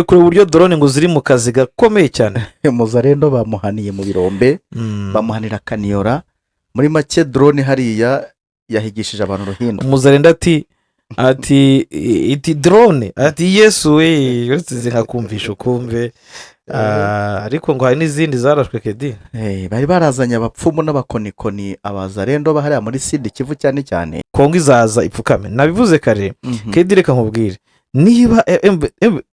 Kureba uburyo drone ngo ziri mu kazi gakomeye cyane. Muzarendo bamuhaniye mu birombe, bamuhanira kaniyora. Muri make drone hariya yahigishije abantu uruhindu. Muzarendo ati iti drone, ati yesu we, uretse izi nkakumvisha ukumve. Ariko ngo hari n'izindi zarashwe kedi. Bari barazanye abapfumu n'abakonikoni, abazarendo bahariya muri Sud Kivu cyane cyane. Kongo izaza ipfukame, nabivuze kare. Kedi, reka nkubwire, niba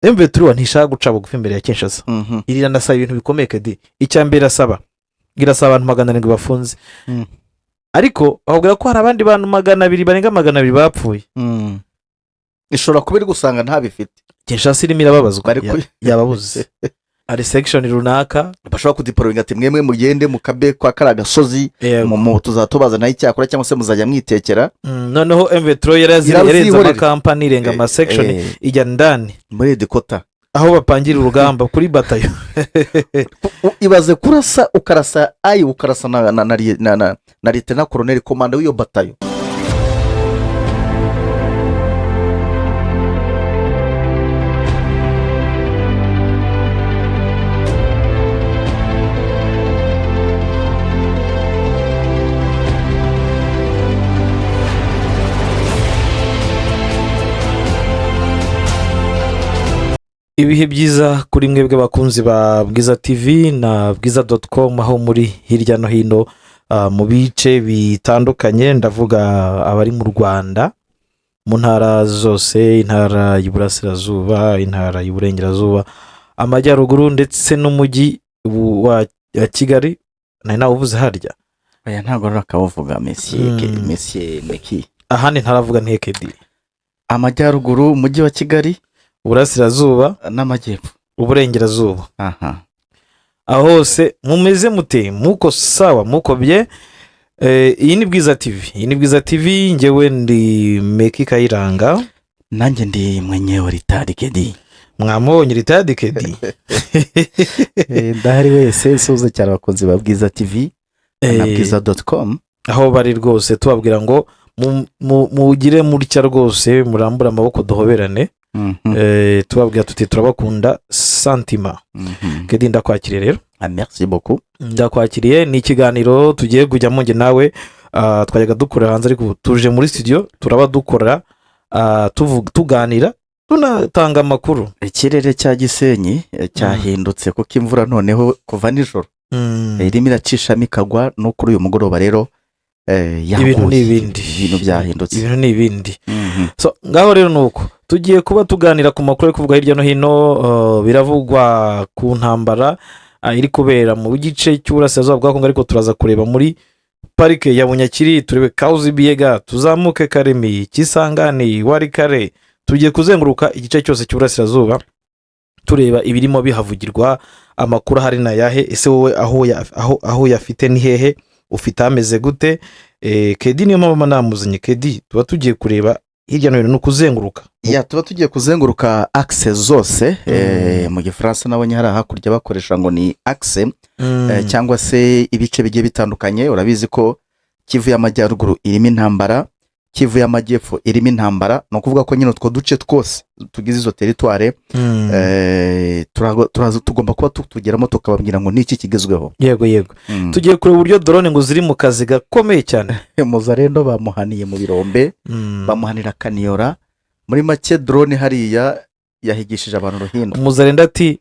M23 ntishaka guca bugufi imbere ya Kinshasa, iranasaba ibintu bikomeye kedi. Icya mbere irasaba abantu 700 bafunze, ariko bakubwira ko hari abandi bantu 200, barenga 200 bapfuye. Ishobora kuba iri gusanga ntabifite. Kinshasa irimo irababazwa. Bari Yababuze, hari section runaka bashobora kudeployinga, ati mwemwe mugende mukabe kwa kariya gasozi, tuzatubazanaho icyakora cyangwa se muzajya mwitekera. Noneho M23 yarenze Irazihorera. amakampani, irenga amasection, ijya ndani muri headquarter, aho bapangira urugamba kuri batayo. Ibaze kurasa, ukarasa ayi, ukarasa na lieutenant colonel komanda w'iyo batayo. Ibihe byiza kuri mwebwe bakunzi ba Bwiza TV na bwiza.com, aho muri hirya no hino, mu bice bitandukanye. Ndavuga abari mu Rwanda mu ntara zose, intara y'Iburasirazuba, intara y'Iburengerazuba, Amajyaruguru ndetse n'umujyi wa Kigali. Nari nawuvuze harya? Oya, ntabwo rurakabuvuga, monsieur. Monsieur Meki. Ahandi ntaravuga ntekedi? Amajyaruguru, Umujyi wa Kigali, Uburasirazuba n'Amajyepfo. Uburengerazuba. Aha. Aho hose mumeze mute? Muko sawa, muko bye? Iyi ni Bwiza TV, iyi ni Bwiza TV. Ngewe ndi Meki Kayiranga. Nanjye ndi mwenyewe retired Kedi. Mwamubonye retired Kedi. Ndahari wese, nsuhuza cyane abakunzi ba Bwiza TV na bwiza.com. Aho bari rwose tubabwira ngo mugire mutya rwose, murambure amaboko duhoberane. Tubabwira tuti turabakunda santima. Kedi, ndakwakiriye rero. Ah, merci beaucoup. Ndakwakiriye. Ni ikiganiro tugiye kujyamo njye nawe. Twajyaga dukorera hanze, ariko ubu tuje muri studio, turaba dukora, tuganira, tunatanga amakuru. Ikirere cya Gisenyi cyahindutse, kuko imvura noneho kuva nijoro irimo iracishamo ikagwa, no kuri uyu mugoroba rero Ibintu ni yaguye. ibindi. Ibintu byahindutse. Ibintu ni ibindi. So ngaho rero ni uko tugiye kuba tuganira ku makuru ari kuvugwa hirya no hino. Biravugwa ku ntambara iri kubera mu gice cy'uburasirazuba bwa Kongo, ariko turaza kureba muri parike ya Bunyakiri, turebe Kawuzi Biyega, tuzamuke Karemi, Kisangani, Warikare. Tugiye kuzenguruka igice cyose cy'uburasirazuba, tureba ibirimo bihavugirwa, amakuru ahari ni ayahe? Ese wowe aho uyafite ni hehe? Ufite ameze gute? Kedi, niyo mpamvu namuzanye. Kedi, tuba tugiye kureba hirya no hino, ni ukuzenguruka. Ya, tuba tugiye kuzenguruka axe zose. Mu Gifaransa nabonye hari hakurya bakoresha ngo ni axe, cyangwa se ibice bigiye bitandukanye. Urabizi ko Kivu y'Amajyaruguru irimo intambara, Kivu y'Amajyepfo irimo intambara. Ni ukuvuga ko nyine utwo duce twose tugize izo territoire, tugomba kuba tutugeramo, tukababwira ngo ni iki kigezweho. Yego. Tugiye kureba uburyo drone ngo ziri mu kazi gakomeye cyane. Muzarendo bamuhaniye mu birombe, bamuhanira kaniyora. Muri make drone hariya yahigishije abantu uruhindu. Muzarendo ati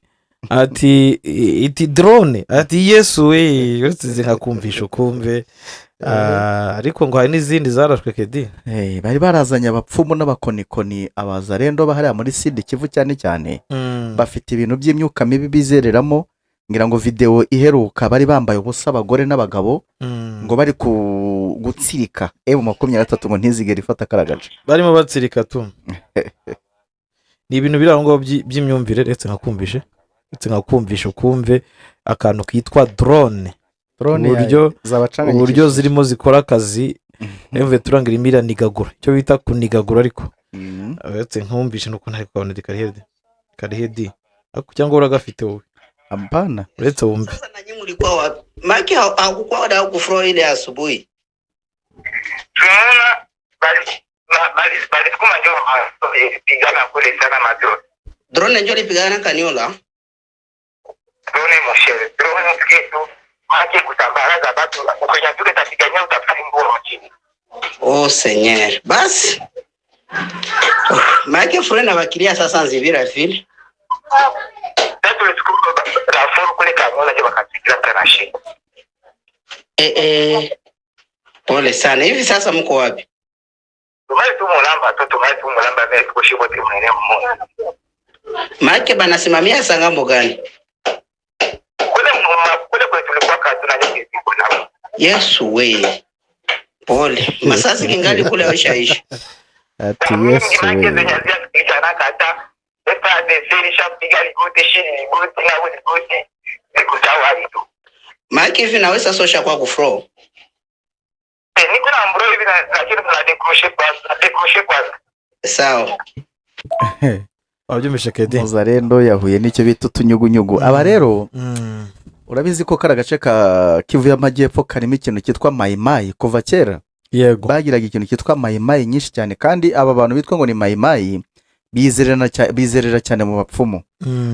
iti drone, ati yesu we, uretse izi nkakumvisha ukumve. Ariko ngo hari n'izindi zarashwe kedi. Bari barazanye abapfumu n'abakonikoni, abazarendo bahariya muri Sud Kivu cyane cyane. Bafite ibintu by'imyuka mibi bizereramo. Ngira ngo videwo iheruka bari bambaye ubusa, abagore n'abagabo, ngo bari gutsirika M23 ngo ntizigere ifata kariya gace. Barimo batsirika tu. Ni ibintu biri aho ngaho by'imyumvire. Uretse nkakumvishe ukumve akantu kitwa drone. Drone zabacanganyikishije. Uburyo zirimo zikora akazi, M23 ngo irimo iranigagura, icyo bita kunigagura. Ariko uretse nkumvishe nuko ntari kubona karihedi karihedi, cyangwa uragafite wowe? Hapana. Uretse wumve. Sasa na nyinyi mlikuwa wapi? Maki hakukuwa na huku ile asubuhi. Tunaona balisukuma njo pigana kule sana madrone. Drone njo lipigana Kaniola. Drone mon cher, drone msikie tu maji kutambaraza batu kwenye tapigania utafungua chini. Oh Seigneur. Basi. Maana frère na bakilia sasa nzivira vile. Sasa tulishukuru raforu kule Kaniola je wakapiga tena shi. Pole sana. Hivi sasa mko wapi? Tumai tu mulamba tu tumai tu mulamba mbele kushibo tu mwene mmoja. Maana banasimamia sangambo gani? Kule kule kwetu tulikuwa katuna nyingi na Yesu we. Pole. Masasi kingali kule waishaisha. Ati Yesu mingi we. zenye hazijafikisha kata FARDC ilishapiga ligoti shini ligoti na ligoti nikusawa tu. Maana hivi nawe sasa ushakuwa kufro. Niko na mbro hivi lakini tuna décrocher kwanza, décrocher kwanza. Sawa. Wabyumvishe kedi. Muzarendo yahuye n'icyo bita utunyugunyugu. Aba rero urabizi ko kari agace ka Kivu y'Amajyepfo karimo ikintu cyitwa mayimayi kuva kera. Bagiraga ikintu cyitwa mayimayi nyinshi cyane, kandi aba bantu bitwa ngo ni mayimayi bizerera cyane mu bapfumu.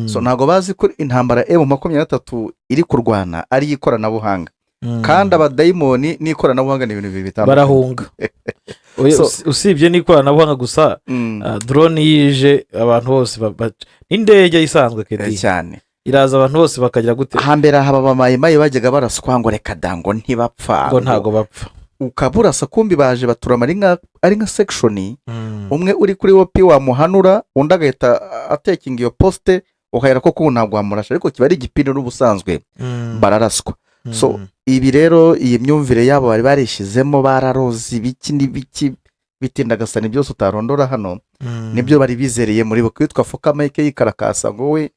So ntabwo bazi ko intambara M23 iri kurwana ari iy'ikoranabuhanga. Kandi abadayimoni n'ikoranabuhanga ni ibintu bibiri bitandukanye. Barahunga. Oya, usibye n'ikoranabuhanga gusa, drone yije abantu bose n'indege isanzwe kedi cyane iraza abantu bose bakagira gute? Hambere aha aba mayimayi bajyaga baraswa ngo reka da ngo ntibapfa, ngo ntago bapfa. Ukaburasa kumbi baje baturama ari nka section, umwe uri kuri OP wamuhanura undi agahita atekinga iyo poste, ukahera ko kubu ntabwo wamurasha, ariko kiba ari igipindi n'ubusanzwe bararaswa. So ibi rero iyi myumvire yabo bari barishyizemo, bararoze ibiki n'ibiki bitindagasani byose utarondora hano, nibyo bari bizereye muri bo. Kwitwa Foka Mike yikarakasa ngo we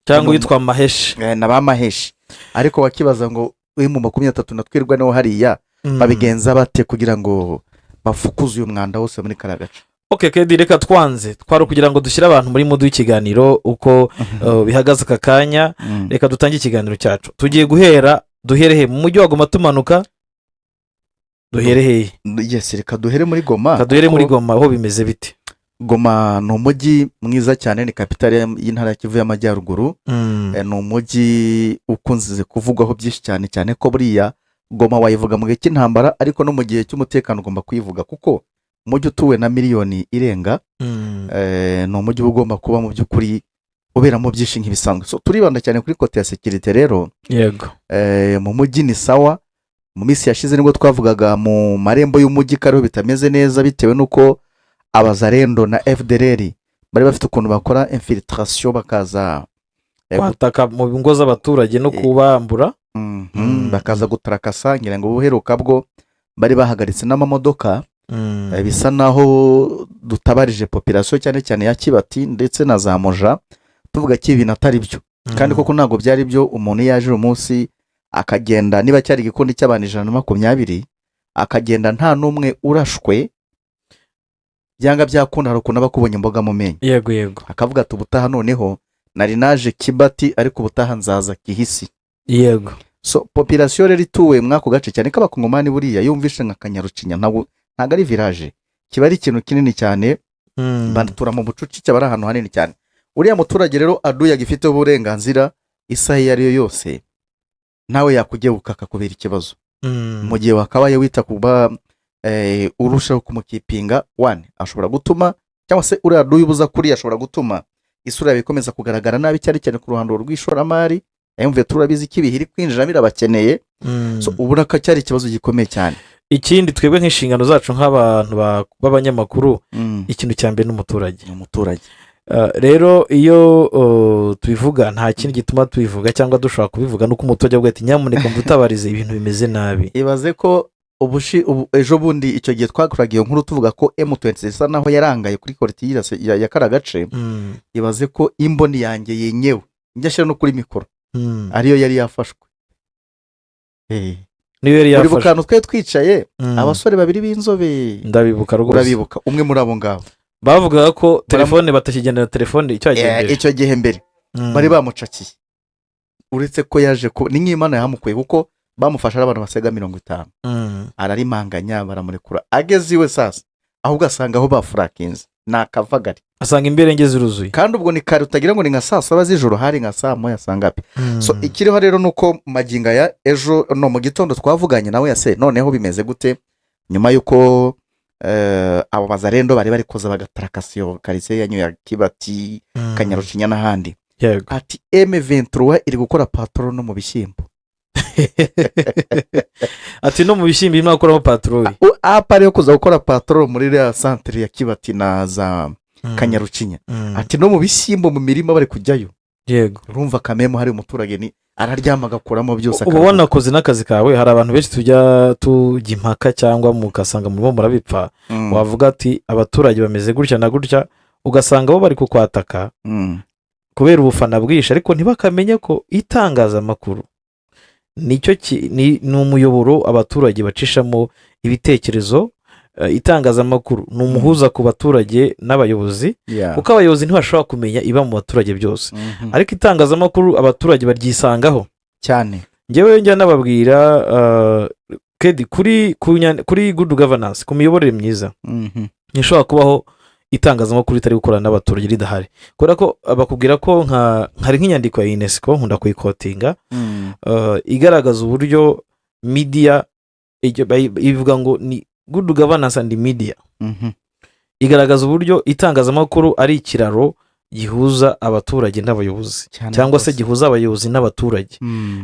cyangwa witwa Maheshi na ba Maheshi, ariko wakibaza ngo uri mu 23 na twirwa niho hariya babigenza bate kugira ngo bafukuze uyu mwanda wose muri kariya gace? Okay kedi, reka twanze twari kugira ngo dushyire abantu muri mood y'ikiganiro uko bihagaze aka kanya. Reka dutange ikiganiro cyacu. Tugiye guhera duhere he? Mu mujyi wa Goma tumanuka duhere hehe? Yes, reka duhere muri Goma. Reka duhere muri kuko Goma. Aho bimeze bite? Goma ni umujyi mwiza cyane, ni kapitali y'intara ya Kivu y'Amajyaruguru. Ni umujyi ukunze kuvugwaho byinshi cyane cyane ko buriya Goma wayivuga mu gihe cy'intambara, ariko no mu gihe cy'umutekano ugomba kuyivuga, kuko umujyi utuwe na miliyoni irenga, ni umujyi uba ugomba kuba mu by'ukuri uberamo byinshi nk'ibisanzwe. So turibanda cyane kuri côté ya sécurité rero. Mu mujyi ni sawa. Mu minsi yashize nibwo twavugaga mu marembo y'umujyi ko ariho bitameze neza, bitewe n'uko abazarendo na FDLR bari bafite ukuntu bakora infiltration bakaza kwataka mu ngo z'abaturage no kubambura. Bakaza gutarakasa. Ngira ngo ubuheruka bwo bari bahagaritse n'amamodoka. Bisa naho dutabarije population cyane cyane ya Kibati ndetse na za Moja, tuvuga ko ibintu atari byo, kandi koko ntabwo byari byo. Umuntu iyo yaje uyu munsi akagenda, niba cyari igikundi cy'abantu 120, akagenda nta n'umwe urashwe, byanga byakunda hari ukuntu aba akubonye imboga mu menyo, yego yego akavuga ati ubutaha noneho nari naje Kibati, ariko ubutaha nzaza Kihisi. So population rero ituwe muri ako gace, cyane ko abakongomani buriya yumvishe nka Kanyarucinya ntabwo ari village, kiba ari ikintu kinini cyane. Batura mu bucucike, aba ari ahantu hanini cyane. Uriya muturage rero aduye agifiteho uburenganzira, isaha iyo ari yo yose nawe yakugebuka akakubera ikibazo, mu gihe wakabaye wita kuba urushaho kumukipinga wani ashobora gutuma, cyangwa se uriya duye ubuza kuriya ashobora gutuma isura yawe ikomeza kugaragara nabi, cyane cyane ku ruhando rw'ishoramari. Yumviye turabizi ko ibihe iri kwinjiramo irabakeneye. So ubona ko cyari ikibazo gikomeye cyane. Ikindi twebwe nk'inshingano zacu nk'abantu b'abanyamakuru, ikintu cya mbere n'umuturage. Ni umuturage. Rero iyo tubivuga, nta kindi gituma tubivuga cyangwa dushobora kubivuga nuko umuturage avuga ati nyamuneka mudutabarize, ibintu bimeze nabi. Ibaze ko ejo bundi icyo gihe twakoraga iyo nkuru tuvuga ko M23 isa naho yarangaye kuri korotire ya kariya gace. Ibaze ko imboni yanjye yenyewe njya ashyira no kuri mikoro ariyo yari yafashwe. Niyo yari Buri yafashwe. kantu twari twicaye, abasore babiri b'inzobe. Ndabibuka rwose. Urabibuka umwe muri abo ngabo. Bavugaga ko telefone batakigendana, telefone icyo gihe mbere. Icyo gihe mbere bari bamucakiye, uretse ko yaje ko ni nk'Imana yahamukuye, kuko bamufashe ari abantu basaga 50, ararimanganya baramurekura. Ageze iwe sasa ahubwo asanga aho bafurakinze. Ni akavagari. Asanga imberenge ziruzuye. Kandi ubwo ni kare, utagira ngo ni nka saa 7 z'ijoro, hari nka saa 1 saa ngapi. So ikiriho rero ni uko magingo aya, ejo no mu gitondo twavuganye nawe, yase noneho bimeze gute nyuma y'uko abo bazarendo bari kuza bagatarakasa iyo karitsiye yanyu ya Kibati, Kanyarucinya n'ahandi? Ati M23 iri gukora patrol no mu bishyimbo. Ati no mu bishyimbo irimo gukoramo patrouille. Apa ariyo kuza gukora patrol muri iriya santere ya Kibati na za Kanyarucinya, ati no mu bishyimbo, mu mirima bari kujyayo. Urumva kamemo hari umuturage ni araryama agakuramo byose, Uba akaruhuka. wanakoze n'akazi kawe. Hari abantu benshi tujya impaka cyangwa mugasanga murimo murabipfa, wavuga ati abaturage bameze gutya na gutya, ugasanga bo bari kukwataka kubera ubufana bwinshi, ariko ntibakamenye ko itangazamakuru nicyo ni umuyoboro abaturage bacishamo ibitekerezo. Itangazamakuru ni umuhuza ku baturage n'abayobozi, kuko abayobozi ntibashobora kumenya iba mu baturage byose, ariko itangazamakuru abaturage baryisangaho. Cyane. Ngewe njya nababwira, kedi kuri good governance, ku miyoborere myiza, ntishobora kubaho itangazamakuru ritari gukorana n'abaturage ridahari, kubera ko bakubwira ko nka hari nk'inyandiko ya UNESCO nkunda kuyiquotinga, igaragaza uburyo media ivuga ngo ni good governance and media, igaragaza uburyo itangazamakuru ari ikiraro gihuza abaturage n'abayobozi, cyangwa se gihuza abayobozi n'abaturage.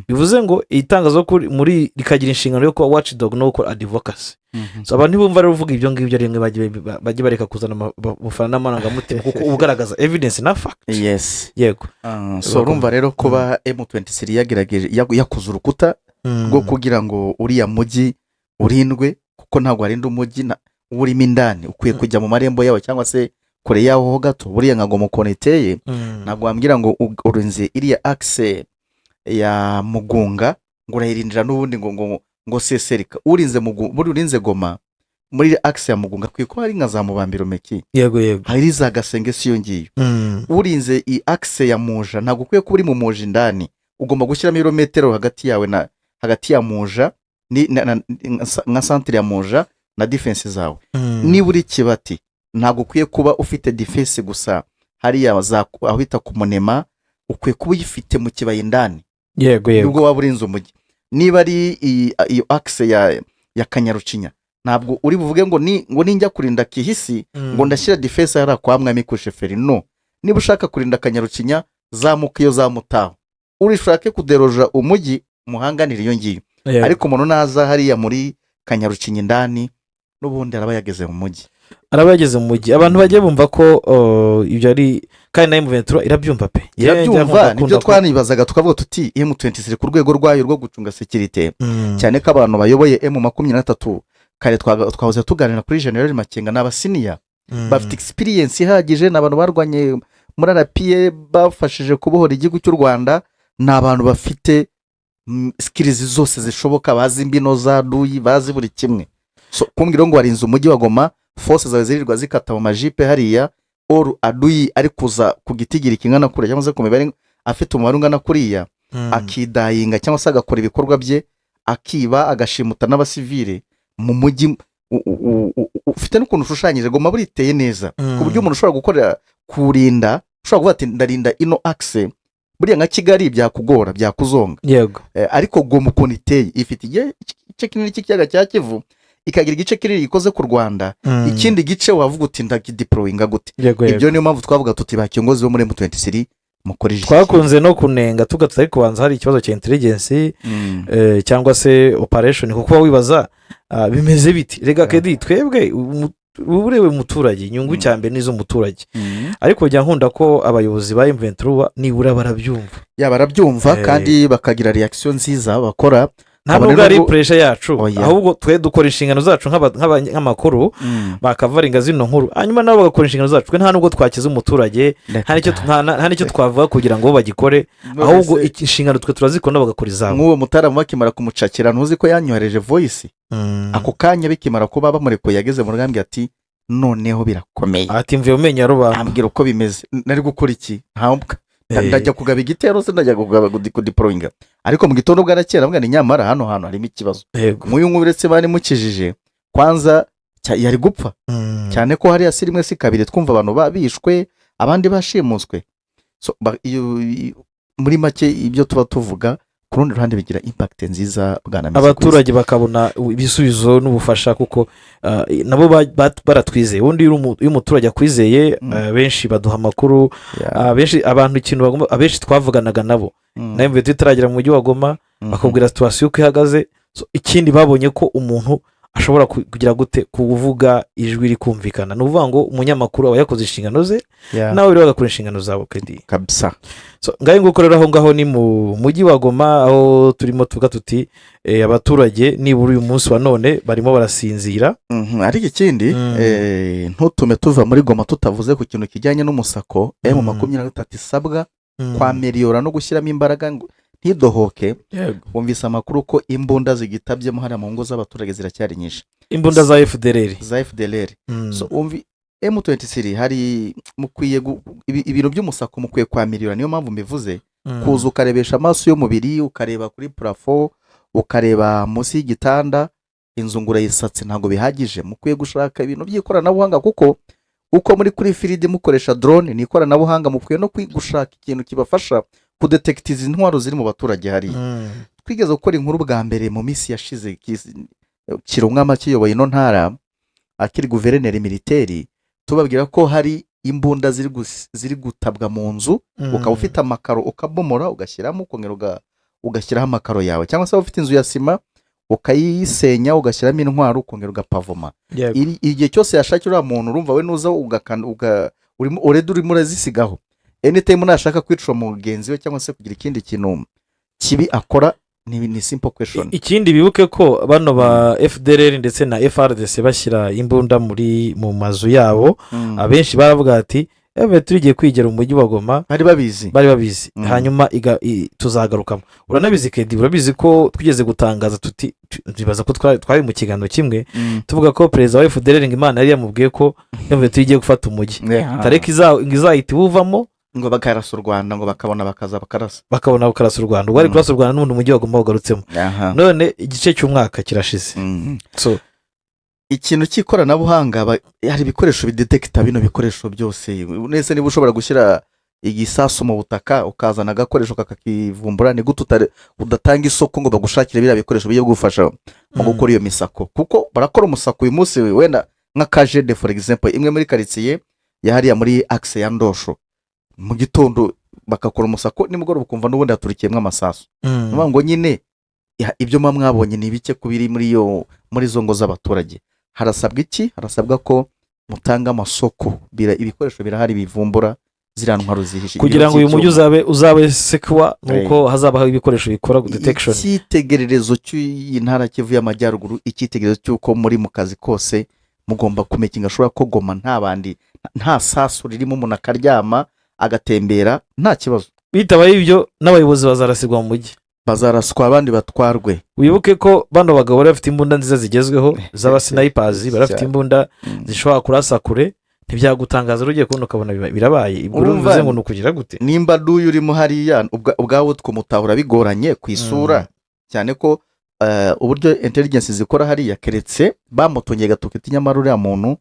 Bivuze ngo itangazamakuru muri rikagira inshingano yo kuba watchdog no gukora advocacy. So abantu ntibumva rero uvuga ibyo ngibyo, rimwe bajye bareka kuzana ubufana n'amarangamutima, kuko uba ugaragaza evidence na fact. Yego. So urumva rero kuba M23 yagerageje yakoze urukuta rwo kugira ngo uriya mujyi urindwe, kuko ntabwo warinda umujyi urimo indani, ukwiye kujya mu marembo yawo cyangwa se kure yaho ho gato. Buriya nka Goma ukuntu iteye, ntabwo wambwira ngo urinze iriya axe ya Mugunga ngo urayirindira n'ubundi ngo seserika urinze buri urinze Goma muri axe ya Mugunga, akwiye kuba ari nka za Mubambiro meki, yego yego hari za Gasenge, si iyo ngiyo. Urinze iyi axe ya Muja, ntabwo ukwiye kuba uri mu Muja indani, ugomba gushyiramo ibirometero hagati yawe na hagati ya Muja nka santire ya Muja na défense zawe. Niba uri Kibati, ntabwo ukwiye kuba ufite défense gusa hariya aho bita ku Munema, ukwiye kuba uyifite mu kibaya indani, yego yego nubwo waba urinze umujyi. Niba ari iyo axe ya Kanyarucinya, ntabwo uri buvuge ngo ni ngo ninjya kurinda Kihisi ngo ndashyira défense hariya kwa Mwami ku chefferie. No niba ushaka kurinda Kanyarucinya, zamuka iyo zamutaho, urishake kuderoja umujyi muhanganire iyo ngiyo. Ariko umuntu naza hariya muri Kanyarucinya indani, n'ubundi araba yageze mu mujyi. Araba yageze mu mujyi. Abantu bagiye bumva ko ibyo ari, kandi na M23 irabyumva pe. Irabyumva, nibyo twanibazaga, tukavuga tuti M23 ku rwego rwayo rwo gucunga sécurité, cyane ko abantu bayoboye M23 kare twahoze tuganira kuri General Makenga, ni abasenior bafite experience ihagije, ni abantu barwanye muri RPA, bafashije kubohora igihugu cy'u Rwanda, ni abantu bafite skills zose zishoboka, bazi imbino za duyi, bazi buri kimwe. So kumbwira ngo warinze umujyi wa Goma, force zawe zirirwa zikata mu majipe hariya, oru aduyi ari kuza ku gitigiri kingana kuriya cyangwa se ku mibare afite umubare ungana kuriya, akidayinga cyangwa se agakora ibikorwa bye, akiba, agashimuta n'abasivile mu mujyi ufite n'ukuntu ushushanyije. Goma buriteye neza ku buryo umuntu ushobora gukorera kurinda, ushobora kuvuga ati ndarinda ino axe. Buriya nka Kigali byakugora, byakuzonga. Ariko Goma ukuntu iteye, ifite igice kinini cy'ikiyaga cya Kivu, ikagira igice kinini gikoze ku Rwanda, ikindi gice wavuga uti ndakideployinga gute? Ibyo niyo mpamvu twavuga tuti ba kiongozi bo muri M23 mukore iki. Twakunze no kunenga tugatse, ariko kubanza hari ikibazo cya intelligence cyangwa se operation, kuko wibaza bimeze biti rega. Kedi twebwe uba ureba umuturage, inyungu cya mbere ni iz'umuturage, ariko njya nkunda ko abayobozi ba M23 nibura barabyumva. Ya, barabyumva, kandi bakagira reaction nziza bakora. Nta Kabone nubwo ari n'ubwo- pressure yacu, Oya. ahubwo twe dukora inshingano zacu nk'abanyamakuru, bakavaringa zino nkuru, hanyuma nabo bagakora inshingano zacu. Twe nta nubwo twakiza umuturage, nta n'icyo twavuga kugira ngo bo bagikore, ahubwo inshingano twe turazikora, nabo bagakora izabo. Nk'uwo mutaramu bakimara kumucakira, ntuzi ko yanyohereje voice ako kanya bikimara kuba bamurekuye, yageze mu rugambwe ati noneho birakomeye. Ati mvuye mu menyo ya rubanda. Ambwira uko bimeze. Nari gukora iki? Ntabwo ndajya kugaba igitero se, ndajya kugaba kudeployinga? Ariko mu gitondo bwarakera, mbwa ni nyamara hano hantu harimo ikibazo. Nk'uyu nguyu uretse bari mukijije kwanza. Yari gupfa, cyane ko hariya si rimwe si kabiri twumva abantu bishwe, abandi bashimuswe. So, muri make, ibyo tuba tuvuga ku rundi ruhande bigira impact nziza, bwana Mizi. Abaturage bakabona ibisubizo n'ubufasha, kuko nabo baratwizeye. Ubundi iyo umuturage akwizeye, benshi baduha amakuru. Benshi, abantu ikintu bagomba, abenshi twavuganaga nabo nawe mbere tutaragera mu mujyi wa Goma, bakubwira situation uko ihagaze. So, ikindi babonye ko umuntu ashobora kugira gute, kuvuga ijwi rikumvikana. Ni ukuvuga ngo umunyamakuru aba yakoze inshingano ze, nawe rero bagakora inshingano zabo kedi. Kabisa. So, ngaho nguko rero, aho ngaho ni mu mujyi wa Goma, aho turimo tuvuga tuti abaturage nibura uyu munsi wa none barimo barasinzira. Ariko ikindi, ntutume tuva muri Goma tutavuze ku kintu kijyanye n'umusako M23 isabwa kwaméliorer no gushyiramo imbaraga ngo ntidohoke. Wumvise amakuru ko imbunda zigitabyemo hariya mu ngo z'abaturage ziracyari nyinshi. Imbunda za FDLR. Za FDLR. So umvi, M23 hari mukwiye ibintu by'umusako mukwiye kwaméliorer. Niyo mpamvu mbivuze. Kuza ukarebesha amaso y'umubiri, ukareba kuri plafond, ukareba munsi y'igitanda, inzu ngo urayisatse, ntabwo bihagije. Mukwiye gushaka ibintu by'ikoranabuhanga, kuko uko muri kuri field mukoresha drone ni ikoranabuhanga, mukwiye no gushaka ikintu kibafasha kudetecta izi ntwaro ziri mu baturage hariya. Twigeze gukora inkuru bwa mbere mu minsi yashize, Kirumwama kiyoboye ino ntara, akiri guverineri militaire, tubabwira ko hari imbunda ziri gutabwa mu nzu. Ukaba ufite amakaro, ukabomora, ugashyiramo, ukongera ugashyiraho amakaro yawe, cyangwa se waba ufite inzu ya sima, ukayisenya, ugashyiramo intwaro, ukongera ugapavoma. Igihe cyose yashakira uriya muntu, urumva we nuza urimo already urimo urazisigaho. Anytime nashaka kwica mugenzi we cyangwa se kugira ikindi kintu kibi akora, ni simple question. Ikindi, bibuke ko bano ba FDLR ndetse na FARDC bashyira imbunda mu mazu yabo, abenshi baravuga ati ebe tugiye kwigera umujyi wa Goma. Bari babizi. Bari babizi. Hanyuma tuzagarukamo. Uranabizi kedi, urabizi ko twigeze gutangaza tuti tubaza ko twari mu kiganiro kimwe, tuvuga ko perezida wa FDLR ngo Imana yari yamubwiye ko yumva tugiye gufata umujyi, tariki izahita iwuvamo, ngo bakarasa u Rwanda, ngo bakabona bakaza bakarasa. Bakabona bakarasa u Rwanda. Ubwo bari kurasa u Rwanda, n'ubundi umujyi wa Goma wagarutsemo. None igice cy'umwaka kirashize. So ikintu cy'ikoranabuhanga, hari ibikoresho bidetecta bino bikoresho byose. Nese niba ushobora gushyira igisasu mu butaka, ukazana agakoresho kakakivumbura, ni gute udatanga isoko ngo bagushakire biriya bikoresho bijye gufasha mu gukora iyo misako? Kuko barakora umusako uyu munsi, wenda nka kajede for example, imwe muri karitsiye ya hariya muri axe ya Ndosho, mu gitondo bagakora umusako, nimugoroba ukumva n'ubundi haturikiyemo amasasu. Ni ukuvuga ngo nyine ibyo muba mwabonye ni bike ku biri muri izo ngo z'abaturage. Harasabwa iki? Harasabwa ko mutanga amasoko. Ibikoresho birahari bivumbura ziriya ntwaro zihishe. Kugira ngo uyu mujyi Ibyuma. uzabe secure, nuko hazabaho ibikoresho bikora detection. Icyitegererezo cy'iyi ntara Kivu y'Amajyaruguru, icyitegererezo cy'uko muri mu kazi kose, mugomba kumakinga sure ko Goma nta bandi, nta sasu ririmo, umuntu akaryama, agatembera nta kibazo. Bitabaye ibyo, n'abayobozi bazarasirwa mu mujyi. Bazaraswa, abandi batwarwe. Wibuke ko bano bagabo bari bafite imbunda nziza zigezweho z'abasniper, bari bafite imbunda zishobora kurasa kure. Ntibyagutangaza rero ugiye kubona ukabona birabaye. Ubwo rero Urumva, bivuze ngo ni ukugira gute? Nimba n'uyu urimo hariya ubwawe twumutahura bigoranye ku isura, cyane ko uburyo intelligence zikora hariya, keretse bamutungiye agatoki, nyamara uriya muntu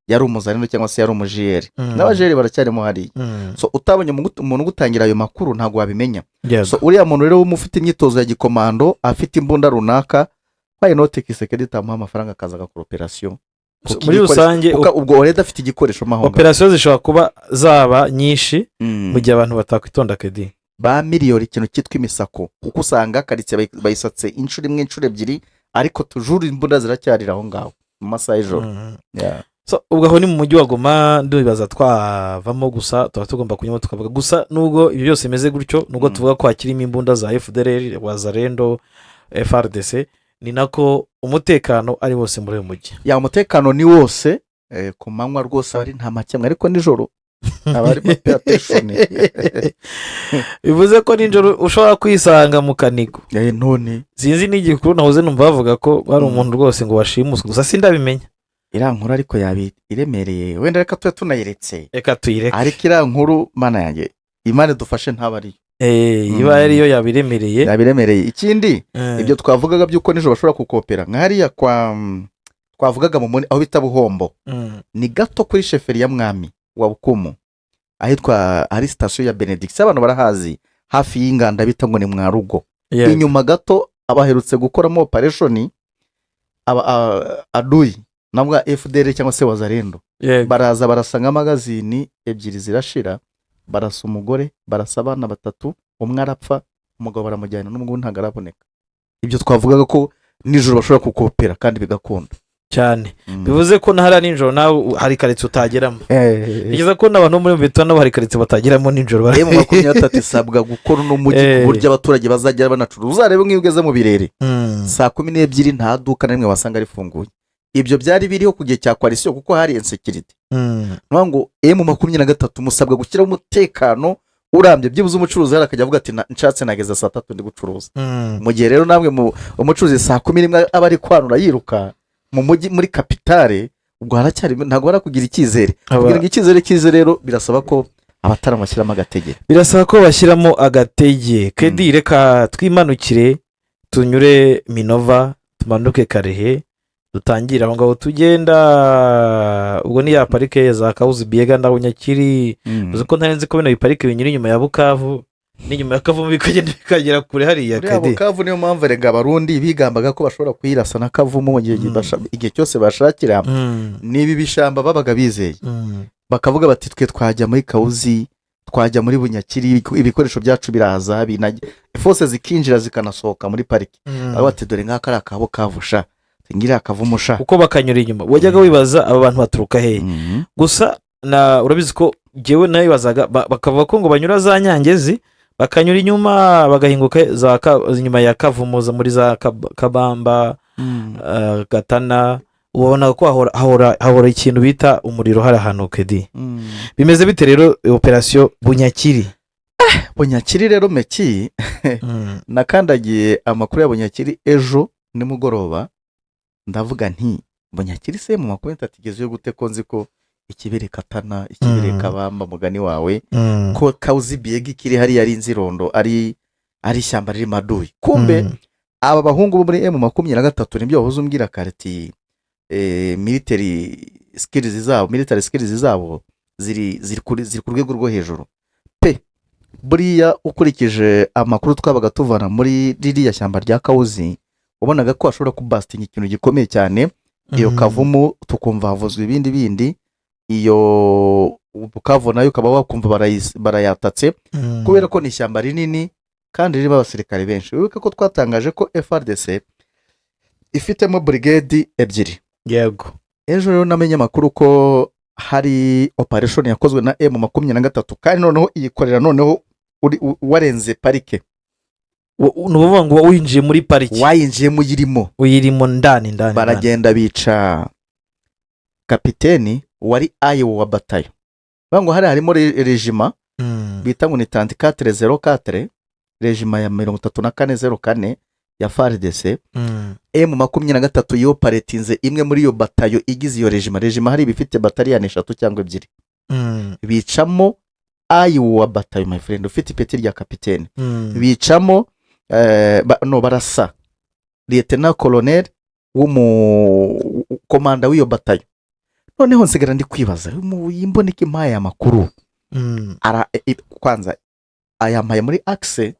yari umuzarendo cyangwa se yari umujiyeri. N'abajiyeri baracyarimo hariya. So utabonye umuntu ugutangira ayo makuru, ntabwo wabimenya. So uriya muntu rero ufite imyitozo ya gikomando, afite imbunda runaka, why not Tshisekedi itamuha amafaranga akaza agakora operasiyo? So, muri rusange, ubwo already afite igikoresho mo aho ngaho. Operasiyo zishobora kuba zaba nyinshi mu gihe abantu batakwitonda kedi. Ba miliyoni ikintu cyitwa imisako, kuko usanga karitsiye bayisatse inshuro imwe, inshuro ebyiri, ariko toujours imbunda ziracyarira aho ngaho mu masaha y'ijoro. Yeah. So, ubwo aho ni mu mujyi wa Goma. Ndibaza twavamo gusa tuba tugomba kunyamo tukavuga gusa, nubwo ibyo byose bimeze gutyo, nubwo tuvuga ko hakirimo imbunda za FDLR, Wazalendo, FARDC, ni nako umutekano ari wose muri uyu mujyi. Ya, umutekano ni wose. Ku manywa rwose aba ari nta makemwa, ariko nijoro aba ari attention. Bivuze ko nijoro ushobora kwisanga mu kanigo. None Sinzi n'igikuru nahoze numva bavuga ko hari umuntu rwose ngo washimuswe, gusa sindabimenya. Iriya nkuru ariko yaba iremereye, wenda reka tube tunayiretse. Reka tuyireke. Ariko iriya nkuru, mana yanjye, Imana idufashe ntaba ariyo. Iba ariyo yaba iremereye. Yaba iremereye. Ikindi, ibyo twavugaga by'uko nijoro bashobora kukopera nka hariya kwa Twavugaga mu aho bita Buhombo, ni gato kuri chefferie ya Mwami wa Bukumu, ahitwa hari sitasiyo ya Benediction, abantu barahazi, hafi y'inganda bita ngo ni Mwarugo. Inyuma gato abaherutse gukoramo operation adui nabwa FDLR cyangwa se Wazalendo, baraza barasa nka magazine ebyiri zirashira, barasa umugore, barasa abana batatu, umwe arapfa, umugabo baramujyana, n'ubwo ntabwo araboneka. Ibyo twavugaga ko nijoro bashobora kukopera kandi bigakunda. Cyane. Bivuze ko na hariya nijoro nawe hari karitsiye utageramo. Bigeza ko n'abantu bo muri Mbeto nabo hari karitsiye batageramo nijoro. M23 isabwa gukora uno mujyi ku buryo abaturage bazajya banacuruza. Uzarebe nk'iyo ugeze mu Birere, saa 12 nta duka na rimwe wasanga rifunguye. Ibyo byari biriho ku gihe cya coalition kuko hari insécurité. Ni ngo M23 musabwa gushyiraho umutekano urambye, byibuze umucuruzi hariya akajya avuga ati: "Nshatse nageza saa 3 ndi gucuruza." Mu gihe rero namwe mu umucuruzi saa 11 aba ari kwanura yiruka mu mujyi muri capitale, ubwo haracyari ntabwo barakugira icyizere. Kugira ngo icyizere kize rero birasaba ko abataramu bashyiramo agatege. Birasaba ko bashyiramo agatege kedi. Reka twimanukire, tunyure Minova, tumanuke Karehe, dutangire aho ngaho tugenda. Ubwo ni ya parike za Kawuzi Biega na Bunyakiri. Uzi ko ntari nzi ko bino biparike binyura inyuma ya Bukavu n'inyuma ya Kavumu, bikagenda bikagera kure hariya? Buriya Kedi. Bukavu, niyo mpamvu erega Abarundi bigambaga ko bashobora kuyirasa na Kavumu mu gihe igihe cyose bashakira. Ni ibi bishamba babaga bizeye, bakavuga bati: "Twe twajya muri Kawuzi, twajya muri Bunyakiri, ibikoresho byacu biraza, force zikinjira zikanasohoka muri pariki." Baravuga bati: "Dore nk'aka ari akabo kavusha ngiriya Kavumu sha." Kuko bakanyura inyuma, wajyaga wibaza aba bantu baturuka hehe. Gusa na urabizi ko njyewe nabibazaga, bakavuga ko ngo banyura za Nyangezi, bakanyura inyuma, bagahinguka inyuma ya Kavumu, muri za Kabamba, Gatana. Ubona ko hahora ikintu bita umuriro hari ahantu. Kedi, bimeze bite rero operasiyo Bunyakiri? Bunyakiri rero meki, nakandagiye amakuru ya Bunyakiri ejo nimugoroba, ndavuga nti: "Bunyakiri se mu 23 igezeyo gute, ko nzi ko ikibere Katana, ikibere Kabamba, mugani wawe, ko Kawuzi Biyega ikiri hariya ari inzirondo, ari ishyamba ririmo aduyi?" Kumbe aba bahungu bo muri M23, nibyo wahoze umbwira kareti, military skills zabo, military skills zabo ziri ku rwego rwo hejuru pe. Buriya ukurikije amakuru twabaga tuvana muri ririya shyamba rya Kawuzi, wabonaga ko hashobora kubasitinga ikintu gikomeye cyane. Iyo Kavumu tukumva havuzwe ibindi bindi, iyo Bukavu nayo ukaba wakumva barayatatse, kubera ko ni ishyamba rinini kandi ririmo abasirikare benshi. Wibuke ko twatangaje ko FARDC ifitemo brigade ebyiri. Ejo rero namenye amakuru ko hari operation yakozwe na M23, kandi noneho iyikorera noneho warenze parike. Ni ukuvuga ngo winjiye muri pariki. Wayinjiyemo, uyirimo. Uyirimo ndani ndani ndani. Baragenda bica kapiteni wari ayo wa batayo. Bavuga ngo hari harimo régiment bita ngo ni 3404, régiment ya 3404 ya FARDC. M23 yoparetinze imwe muri iyo batayo igize iyo régiment. Régiment hari ibifite bataliyani eshatu cyangwa ebyiri. Bicamo ayo wa batayo, my friend, ufite ipeti rya kapitene. Bicamo no barasa lieutenant colonel w'umukomanda w'iyo batayo. Noneho nsigara ndi kwibaza mu imboneka impaye amakuru. Kwanza ayampaye muri axe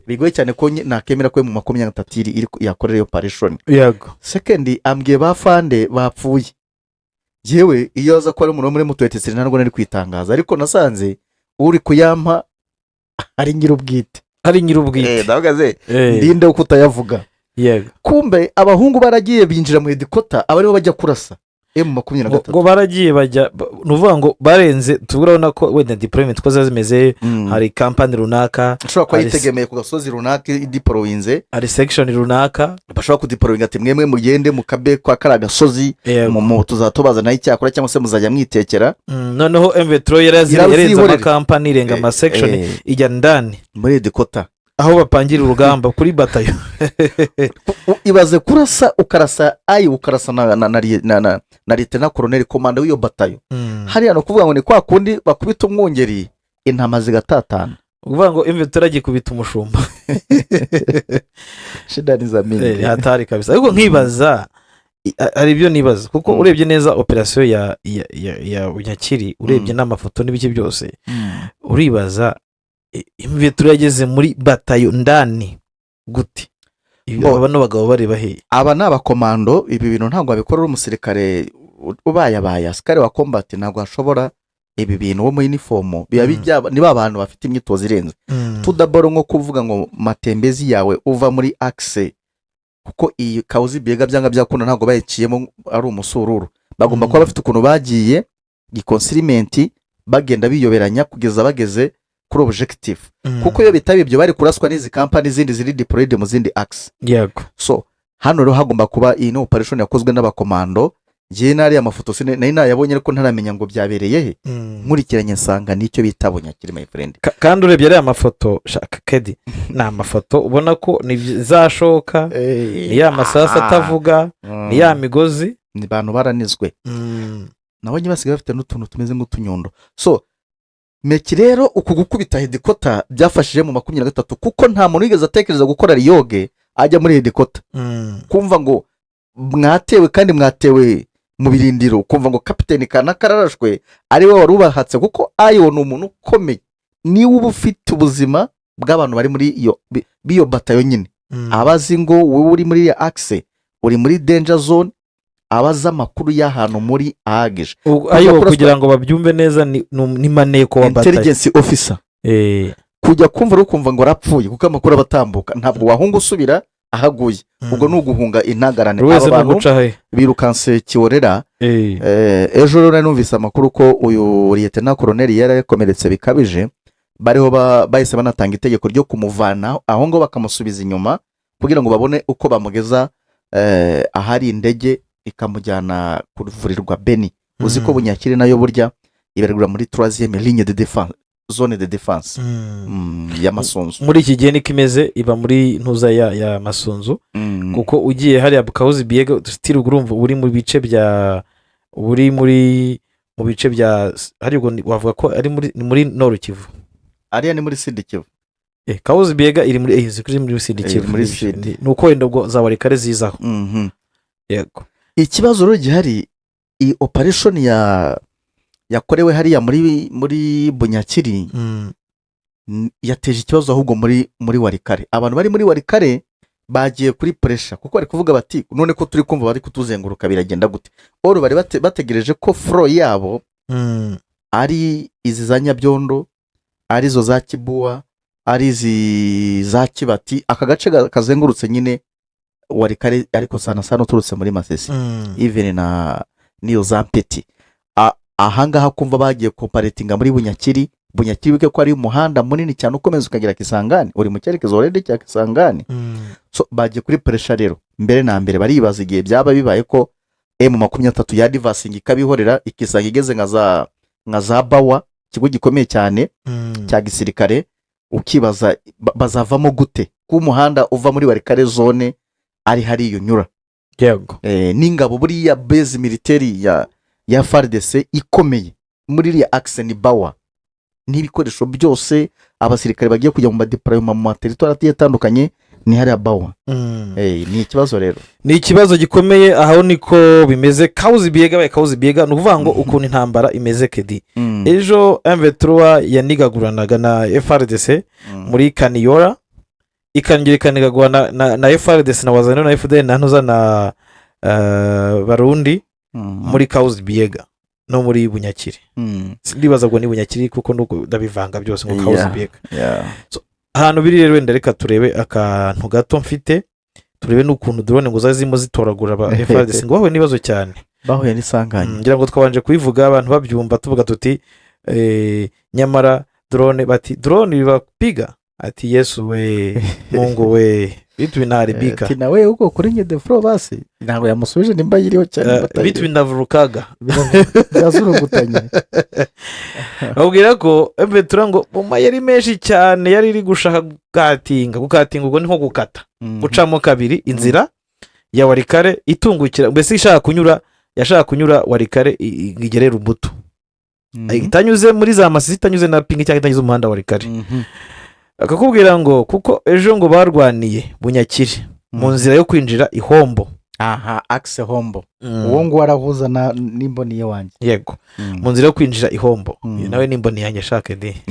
bigoye cyane ko nakemera ko M23 iri yakorera iyo operation. Second, ambwiye ba fande bapfuye. Yewe, iyo aza ko ari umuntu wo muri mutuweteseri ntabwo nari kwitangaza, ariko nasanze uri kuyampa ari nyir'ubwite. Ari nyir'ubwite. Ndavuga ze ndinde wo kutayavuga. Kumbe abahungu baragiye binjira mu headquarter, aba aribo bajya kurasa M makumyabiri na ngo gatatu ngo baragiye bajya ni ukuvuga ngo barenze. Turabona ko wenda deployment uko ziba zimeze, hari kampani runaka, Ishobora kuba hari yitegemeye ku gasozi runaka idiporowinze. Hari section runaka. Bashobora kudiporowinga ati: "Mwemwe mugende mukabe kwa kariya gasozi, tuzatubazanaho icyakora cyangwa se muzajya mwitekera." Noneho M23 yarenze Irazihorera. amakampani, irenga amasection, ijya ndani muri headquarter, aho bapangira urugamba kuri batayo. Ibaze kurasa, ukarasa ayi, ukarasa na lieutenant colonel komanda w'iyo batayo. Hariya ni ukuvuga ngo ni kwa kundi bakubita umwungeri intama zigatatana. Ukuvuga ngo M23 agikubita umushumba. Shida ni za mingi. Hatari kabisa. Ariko nkibaza Hari ibyo nibaza, kuko urebye neza operasiyo ya Bunyakiri, urebye n'amafoto n'ibiki byose, uribaza M23 yageze muri batayo ndani gute? Ibi bano bagabo bareba hehe? Aba ni abakomando. Ibi bintu ntabwo wabikora uri umusirikare ubayabaye, asikare wa combat ntabwo washobora ibi bintu wo muri uniform. Biba ni ba bantu bafite imyitozo irenze. Tudaboro nko kuvuga ngo matembezi yawe uva muri axe, kuko iyi Kahuzi Biega byanga byakunda ntabwo bayiciyemo ari umusururu. Bagomba kuba bafite ukuntu bagiye giconcealment, bagenda biyoberanya kugeza bageze kuri objective, kuko iyo bitaba ibyo bari kuraswa n'izi kampani zindi ziri deployed mu zindi axe. So hano rero hagomba kuba iyi ni operation yakozwe n'abakomando. Ngewe n'ariya mafoto nari nayabonye, ariko ntaramenya ngo byabereye he. Nkurikiranye nsanga nicyo bita Bunyakiri, my friend. Kandi urebye ariya mafoto, shaka kedi, ni amafoto ubona ko ni za shoka, ni ya masasu atavuga, ni ya migozi. Ni abantu baranizwe. Nabonye basigaye bafite n'utuntu tumeze nk'utunyundo. So meki rero, uku gukubita headquarter byafashije mu 23, kuko nta muntu wigeze atekereza gukora riyoge ajya muri headquarter. Kumva ngo mwatewe kandi mwatewe mu birindiro, kumva ngo kapiteni kanaka ararashwe, ari we wari ubahatse, kuko ayo ni umuntu ukomeye, niwe uba ufite ubuzima bw'abantu bari muri iyo b'iyo batayo nyine. Aba azi ngo wowe uri muri iriya axe, uri muri danger zone, aba azi amakuru y'ahantu muri ahagije. Ubwo ayo kugira ngo babyumve neza ni maneko wa batayo. Intelligence officer. Kujya kumva uri kumva ngo arapfuye, kuko amakuru aba atambuka, ntabwo wahunga usubira ahaguye. Ubwo ni uguhunga intagarane. Buri wese Aba ni bantu uguca he. birukanse kiworera. Ejo rero nari numvise amakuru ko uyu lieutenant colonel yari yakomeretse bikabije. Bariho bahise banatanga itegeko ryo kumuvana aho ngaho bakamusubiza inyuma kugira ngo babone uko bamugeza ahari indege ikamujyana kuvurirwa Beni. Uzi ko Bunyakiri nayo burya ibarirwa muri troisième ligne de défense, zone de défense ya Masunzu. Muri iki gihe niko imeze, iba muri ntuza ya Masunzu. Kuko ugiye hariya Kahuzi Biega sitiri, urumva uri mu bice bya uri muri mu bice bya hariya, ubwo wavuga ko ari muri ni muri Nord Kivu. Ariya ni muri Sud Kivu. Kahuzi Biega iri muri ziri muri Sud Kivu. Muri Sud. Ni uko wenda ubwo za Walikale zizaho. Yego. Ikibazo rero gihari, iyi operation ya yakorewe hariya muri Bunyakiri yateje ikibazo ahubwo muri Walikale. Abantu bari muri Walikale bagiye kuri pressure, kuko bari kuvuga bati: "None ko turi kumva bari kutuzenguruka, biragenda gute?" Oro bari bategereje ko front yabo ari izi za Nyabyondo, arizo za Kibuwa, ari izi za Kibati, aka gace kazengurutse nyine Walikale, ariko sana sana uturutse muri Masisi, even na n'iyo za Mpeti. Ahangaha kumva bagiye kuoperatinga muri Bunyakiri. Bunyakiri wibuke ko ari umuhanda munini cyane ukomeza ukagera Kisangani, uri mu cyerekezo already cya Kisangani. So bagiye kuri pressure rero. Mbere na mbere baribaza igihe byaba bibaye ko M23 yadvancinga ikabihorera, ikisanga igeze nka za Bawa, ikigo gikomeye cyane cya gisirikare. Ukibaza bazavamo gute ko umuhanda uva muri Walikale zone ari hariya unyura. N'ingabo buriya base militaire ya FARDC ikomeye muri iriya axe ni Bawa, n'ibikoresho byose, abasirikare bagiye kujya mu madéploiement mu materritoire agiye atandukanye ni hariya Bawa. Ni ikibazo rero. Ni ikibazo gikomeye. Aho niko bimeze. Kahuzi Biega baye Kahuzi Biega, ni ukuvuga ngo ukuntu intambara imeze kedi, ejo M23 yanigaguranaga na FARDC muri Kaniyora, ikongera ikanigagura na FARDC na Wazalendo na FDLR na ntuza na Barundi muri Kahuzi Biega no muri Bunyakiri. Ndibaza ngo ni Bunyakiri, kuko nuko ndabivanga byose ngo Kahuzi Biega. Ahantu biri rero, wenda reka turebe akantu gato mfite, turebe n'ukuntu drone ngo zari zirimo zitoragura aba FARDC ngo bahuye n'ibibazo cyane. Bahuye n'isanganya. Ngira ngo twabanje kubivuga, abantu babyumva, tuvuga tuti nyamara drone, bati drone bibapiga, ati: "Yesu we, Mungu we, vitu vinaharibika." Ati nawe uko kuri nye furo basi ntabwo yamusubije nimba yiriho cyane. Vitu vinavurukaga. Byazurugutanye. Babwira ko M23 ngo mu mayeri menshi cyane yari iri gushaka gucuttinga. Gucuttinga ubwo ni nko gukata, gucamo kabiri inzira ya Walikale itungukira, mbese ishaka kunyura, yashaka kunyura Walikale igere Rumbutu, itanyuze muri za Masisi, itanyuze na Pingi cyangwa itanyuze umuhanda wa Walikale. Akakubwira ngo kuko ejo ngo barwaniye Bunyakiri mu nzira yo kwinjira Ihombo. Aha, axe Hombo, uwo nguwo arahuza n'imboni ye wanjye. Yego, mu nzira yo kwinjira ihombo. Nawe n'imboni yanjye ashaka di.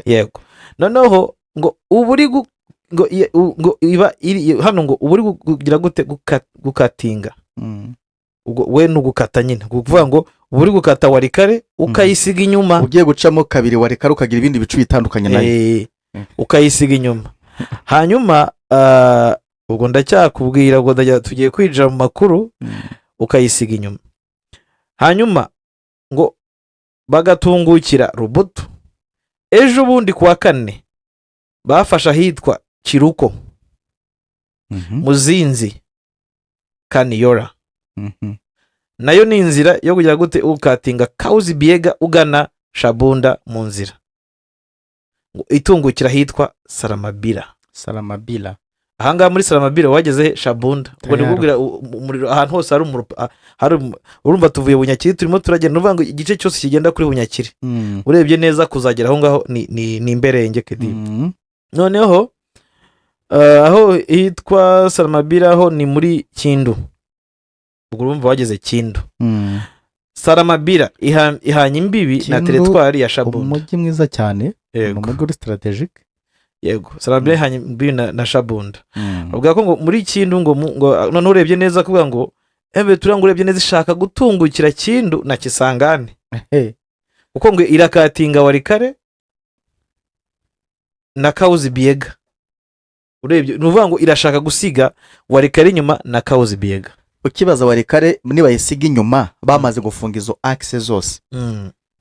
Yego, noneho ngo ubu uri ngo ngo iba iri hano, ngo uba uri kugira gute? Gukatinga. Ubwo we ni ugukata nyine, ni ukuvuga ngo uba uri gukata Walikale ukayisiga inyuma. Ugiye gucamo kabiri Walikale, ukagira ibindi bice bitandukanye nayo. Ukayisiga inyuma. Hanyuma ubwo ndacyakubwira, ubwo tugiye kwinjira mu makuru. Ukayisiga inyuma, hanyuma ngo bagatungukira Rubutu. Ejo bundi ku wa kane bafashe ahitwa Kiruko, Muzinzi, Kaniyora. Nayo ni inzira yo kugira gute? Ukatinga Kawuzi Biega ugana Shabunda mu nzira, ngo itungukira ahitwa Saramabira. Saramabila. Ahangaha muri Saramabira wageze he? Shabunda. Ubwo Tayari. Nikubwira umuriro ahantu hose hari umuriro, hari urumva tuvuye Bunyakiri, turimo turagenda, uvuga ngo igice cyose kigenda kuri Bunyakiri, urebye neza kuzagera aho ngaho ni imberenge kedi. Noneho aho hitwa Saramabira ho ni muri Kindu, ubwo urumva wageze Kindu. Saramabira ihanye imbibi na Kindu, teritwari ya Shabunda. Umujyi mwiza cyane, ni umujyi uri stratégique. Yego, Saramabira ihanye imbibi na Shabunda. Bavuga ko ngo muri Kindu ngo noneho urebye neza kuvuga ngo ebe turiya, ngo urebye neza ishaka gutungukira Kindu na Kisangani, kuko ngo irakatinga Walikale na Kawuzi Biega. Urebye ni ukuvuga ngo irashaka gusiga Walikale inyuma na Kawuzi Biega. Ukibaza Walikale nibayisiga inyuma bamaze gufunga izo axe zose,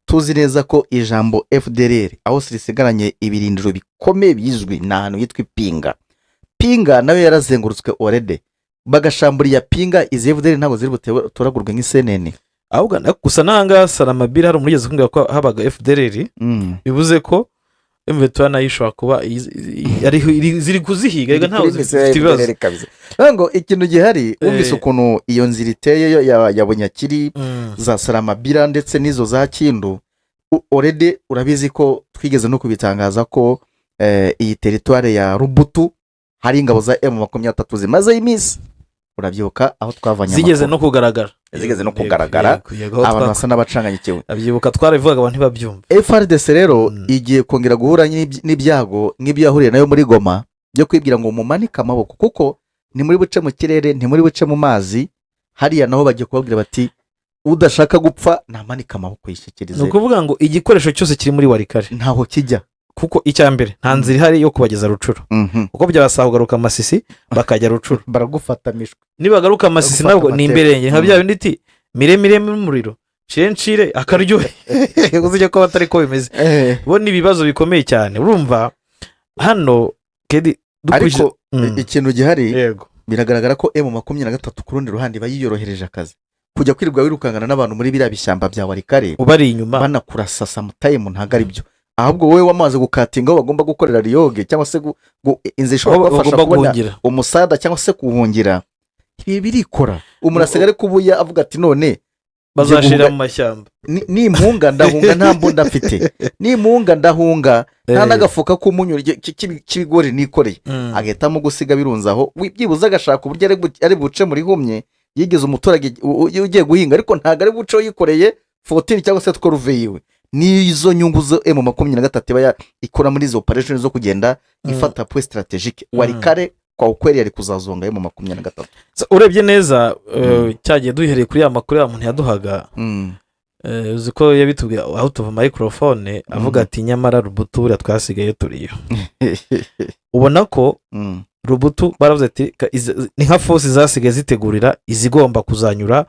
tuzi neza ko ijambo FDLR aho risigaranye ibirindiro bikomeye bizwi ni ahantu hitwa Ipinga. Pinga nayo yarazengurutswe already, bagashamburiya Pinga, izi FDLR ntabwo ziri butoragurwe nk'isenene. Ahubwo gusa n'ahangaha Saramabira hari umugezi kumbwira ko habaga FDLR, bivuze ko M23 nayo ishobora kuba ziri kuzihiga. Reka ntawe zifite ibibazo. Bivuga ngo ikintu gihari, wumvise ukuntu iyo nzira iteye yo ya Bunyakiri, za Saramabira ndetse n'izo za Kindu, already urabizi ko twigeze no kubitangaza ko iyi teritware ya Rubutu hari ingabo za M23 zimazeho iminsi. Urabyibuka aho twavanye Zigeze amakuru. no kugaragara. Zigeze no kugaragara. Yego, aho Abantu basa n'abacanganyikiwe. Abyibuka, twarabivugaga abantu ntibabyumva. FARDC rero igiye kongera guhura n'ibyago nk'ibyo yahuriye nayo muri Goma, byo kwibwira ngo mumanike amaboko, kuko ntimuri buce mu kirere, ntimuri buce mu mazi. Hariya naho bagiye kubabwira bati: "Udashaka gupfa namanike amaboko Ni yishyikirize." ukuvuga ngo igikoresho cyose kiri muri Walikale Ntaho kijya. kuko icya mbere nta nzira ihari yo kubageza Rucuru, kuko byabasaba kugaruka Masisi bakajya Rucuru. Baragufata mishwi. Nibagaruka Masisi Bagufata nabwo ni amateka. imberenge nka bya bindi iti miremire y'umuriro, nshire nshire akaryohe, uzijya ko batari ko bimeze. Bo ni ibibazo bikomeye cyane. Urumva hano kedi dukurikije Ariko ikintu gihari, biragaragara ko M23 ku rundi ruhande iba yiyorohereje akazi. Kujya kwirirwa wirukankana n'abantu muri biriya bishyamba bya Walikale ubari inyuma, banakurasa sometime, ntabwo ari byo. Ahubwo wowe wamaze gukatinga aho bagomba gukorera riyoge cyangwa se inzira ishobora aho kubafasha bagomba kubona guhungira. umusada cyangwa se kuwuhungira, ibi birikora. Umuntu asigaye ari kubuya avuga ati: "None Bazashira guhunga- mu mashyamba." Nimpunga ndahunga nta mbunda mfite, nimpunga ndahunga nta n'agafuka k'umunyu k'ibigori nikoreye." Agahitamo gusiga birunze aho, byibuze agashaka uburyo ari buce muri humye yigeze umuturage ugiye guhinga, ariko ntabwo ari buce yikoreye 14 cyangwa se 12 yiwe. Nizo nyungu zo M23 iba ikora muri izo operation zo kugenda ifata point stratégique. Walikale kwa ukweli yari kuzazonga M23. So, urebye neza, cyagiye duhereye kuri ya makuru ya muntu yaduhaga, uzi ko yabitubwiye aho tuva microphone avuga ati: "Nyamara Rubutu buriya twasigaye turiyo." Ubona ko Rubutu baravuze ati ni nka force zasigaye zitegurira izigomba kuzanyura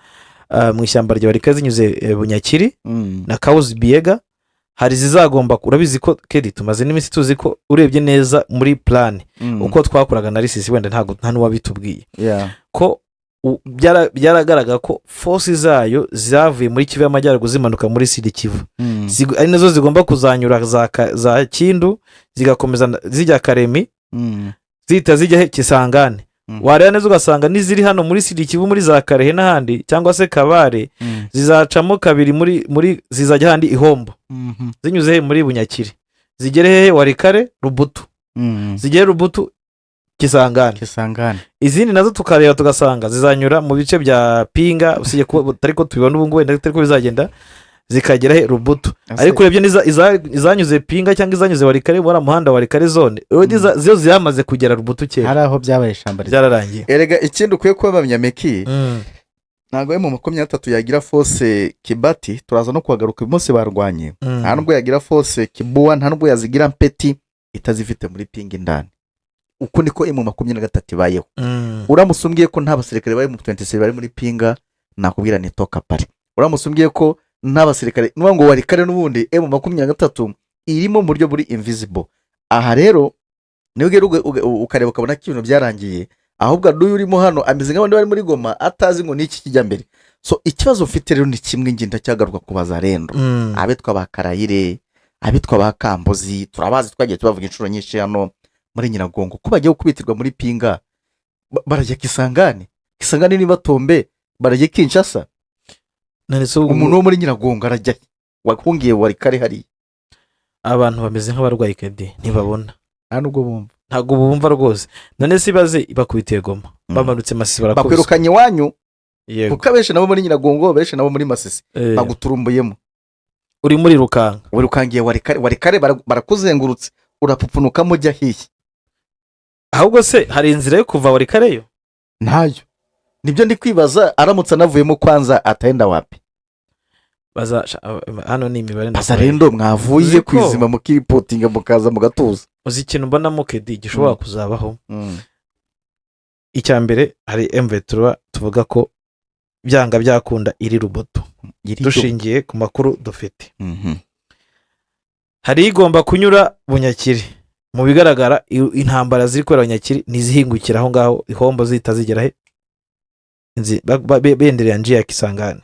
mu ishyamba rya Walikale zinyuze Bunyakiri na Kawuzi Biega. Hari izizagomba, urabizi ko kedi tumaze n'iminsi tuzi ko urebye neza muri plan uko twakoraga na risisi, wenda ntabwo nta n'uwabitubwiye ko byaragaragara ko force zayo zavuye muri Kivu y'Amajyaruguru zimanuka muri Sud Kivu, ari nazo zigomba kuzanyura za Kindu, zigakomeza zijya Karemi, zihita zijya he? Kisangani. Wareba neza ugasanga n'iziri hano muri Sud Kivu, muri za Karehe n'ahandi cyangwa se Kabare, zizacamo kabiri muri zizajya ahandi Ihombo, zinyuze he? Muri Bunyakiri, zigere hehe? Walikale, Rubutu. Zigere Rubutu. Kisangani. Kisangani. Izindi nazo tukareba tugasanga zizanyura mu bice bya Pinga, usibye ko atari ko tubibona ubu ngubu, wenda atari ko bizagenda, zikagera he? Lubutu. Ariko urebye izanyuze Pinga cyangwa izanyuze Walikale, muri muhanda Walikale zone, already zo zamaze kugera Lubutu kera. Hari aho byabaye ishyamba. Byararangiye. Erega ikindi ukwiye kuba bamenya, ntabwo M23 yagira force Kibati, turaza no kuhagaruka, uyu munsi barwanye. Nta nubwo yagira force Kibua, nta nubwo yazigira Mpeti itazifite muri Pinga indani. Uko niko M23 ibayeho. Uramutse umbwiye ko nta basirikare bari mu 26 bari muri Pinga, nakubwira ni toka pare. Uramutse umbwiye ko nta basirikare, nuba ngo Walikale, n'ubundi M23 irimo mu buryo buri invisible. Aha rero niyo ugera ukareba ukabona ko ibintu byarangiye, ahubwo n'uyu urimo hano ameze nk'abandi bari muri Goma, atazi ngo ni iki kijya mbere. So ikibazo mfite rero ni kimwe, ngenda cyagaruka ku bazarendo, abitwa ba Karayire, abitwa ba Kambuzi, turabazi, twagiye tubavuga inshuro nyinshi hano muri Nyiragongo, ko bagiye gukubitirwa muri Pinga, barajya Kisangani? Kisangani niba tombe, barajya Kinshasa? None se Umuntu wo muri Nyiragongo arajya he? Wahungiye Walikale hariya. Abantu bameze nk'abarwayi kedi, ntibabona. Nta nubwo bumva. Ntabwo bumva rwose. None se ibaze bakubitiye Goma, bamanutse Masisi, barakubiswe. Bakwirukanye iwanyu. Yego. Kuko abenshi nabo muri Nyiragongo, benshi nabo muri Masisi, baguturumbuyemo. Uri muri Rukanga. Wirukangiye Walikale, Walikale barakuzengurutse, urapfupfunukamo ujya hihe? Ahubwo se hari inzira yo kuva Walikaleyo? Ntayo, nibyo ndi kwibaza. Aramutse anavuyemo kwanza, ataenda wapi? Baza hano ni imibare ndakubaye. Bazarendo mwavuye Uzi ku izima, mukiripotinga, mukaza mugatuza. Uzi ikintu mbonamo kedi gishobora kuzabaho? Icya mbere, hari M23 tuvuga ko byanga byakunda iri Lubutu, dushingiye ku makuru dufite. Hari igomba kunyura Bunyakiri. Mu bigaragara, intambara ziri kubera Bunyakiri ntizihingukira aho ngaho, ihombo zihita zigera he? Benderera njiya ya Kisangani.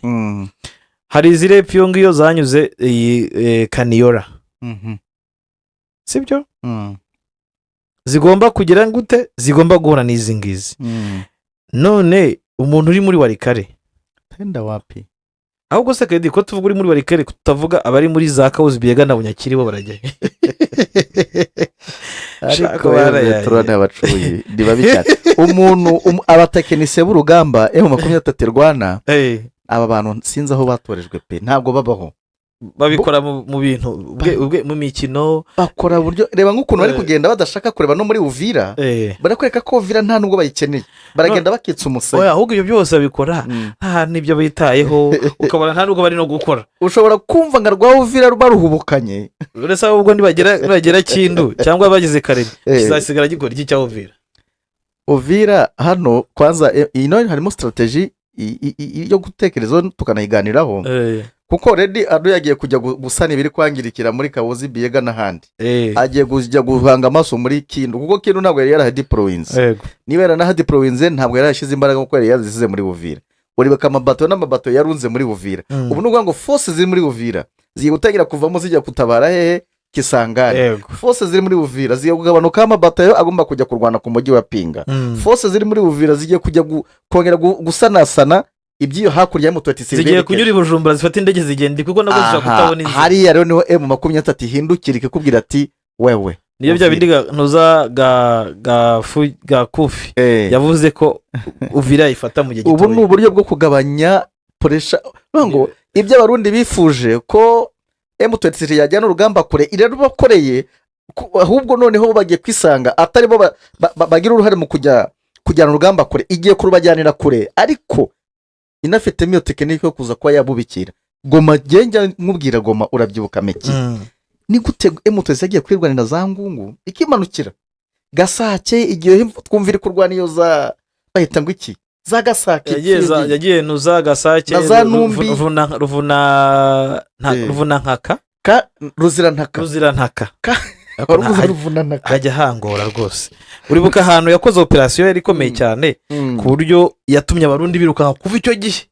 Hari iziri epfo iyo ngiyo zanyuze iyi Kaniyora, sibyo? Zigomba kugira gute? Zigomba guhura n'izi ngizi. None umuntu uri muri Walikale Tenda wapi? Ahubwo se kedi, ko tuvuga uri muri Walikale, tutavuga abari muri za Kahuzi Biega na Bunyakiri, bo barajya he? Ariko Shaka barayaye. turane abacuyi ni babi cyane. Umuntu abatekinisiye b'urugamba M23 rwana, aba bantu sinzi aho batorejwe pe, ntabwo babaho. Babikora mu bintu ubwe mu mikino. Bakora uburyo, reba nk'ukuntu bari kugenda badashaka kureba no muri Uvira. Barakwereka ko Uvira nta nubwo bayikeneye, baragenda bakitsa umusaya. Oya, ahubwo ibyo byose babikora nta n'ibyo bitayeho, ukabona nta nubwo bari no gukora. Ushobora kumva nga rwa Uvira baruhubukanye. Uretse ahubwo nibagera Kindu cyangwa bageze kare, kizasigara gikora iki cya Uvira? Uvira hano kwanza, ino harimo strategy yo gutekerezaho tukanayiganiraho, kuko already ado yagiye kujya gusana ibiri kwangirikira muri Kahuzi Biega n'ahandi. Agiye kujya guhanga amaso muri Kindu, kuko Kindu ntabwo yari yarahadipurowinze. Niba yaranahadipurowinze, ntabwo yari yarashyize imbaraga kuko yari yazisize muri Buvira. Uribuka amabato n'amabato yarunze muri Buvira. Ubu ni ukuvuga ngo force ziri muri Buvira zigiye gutangira kuvamo zijya gutabara hehe? Kisangani. Force ziri muri Buvira zigiye kugabanukaho amabatayo agomba kujya kurwana ku mujyi wa Pinga. Force ziri muri Buvira zigiye kujya kongera gusanasana iby'iyo hakurya y'umutotisi. Zigiye kunyura i Bujumbura, zifata indege zigenda, kuko nabwo zishobora kutabona inzira. Hariya rero niho M23 ihindukira ikakubwira ati wewe Niyo bya bindi ntuza ga ga ga kufi yavuze ko Uvira ifata mu gihe Ubu ni gitoya. uburyo bwo kugabanya pressure. Ngo ibyo Abarundi bifuje ko M23 yajyana urugamba kure, irarubakoreye, ahubwo noneho bagiye kwisanga atari bo bagira uruhare mu kujya kujyana urugamba kure, igiye kurubajyanira kure, ariko inafitemo iyo tekinike yo kuza kuba yabubikira Goma. Njya nkubwira Goma, urabyibuka meki? Ni gute M23 yagiye kwirwanira za Ngungu, ikimanukira Gasake, igihe twumva iri kurwana iyo za bahita ngo iki, za Gasake? Yagiye ntuza Gasake. Na za Numbi. Ruvuna Ruvuna-nkaka. Ruzirantaka. Ruzirantaka. Wari uvuze Ruvunantaka. Hajya hangora rwose. Uribuka ahantu yakoze operasiyo yari ikomeye cyane, ku buryo yatumye Abarundi birukanka, kuva icyo gihe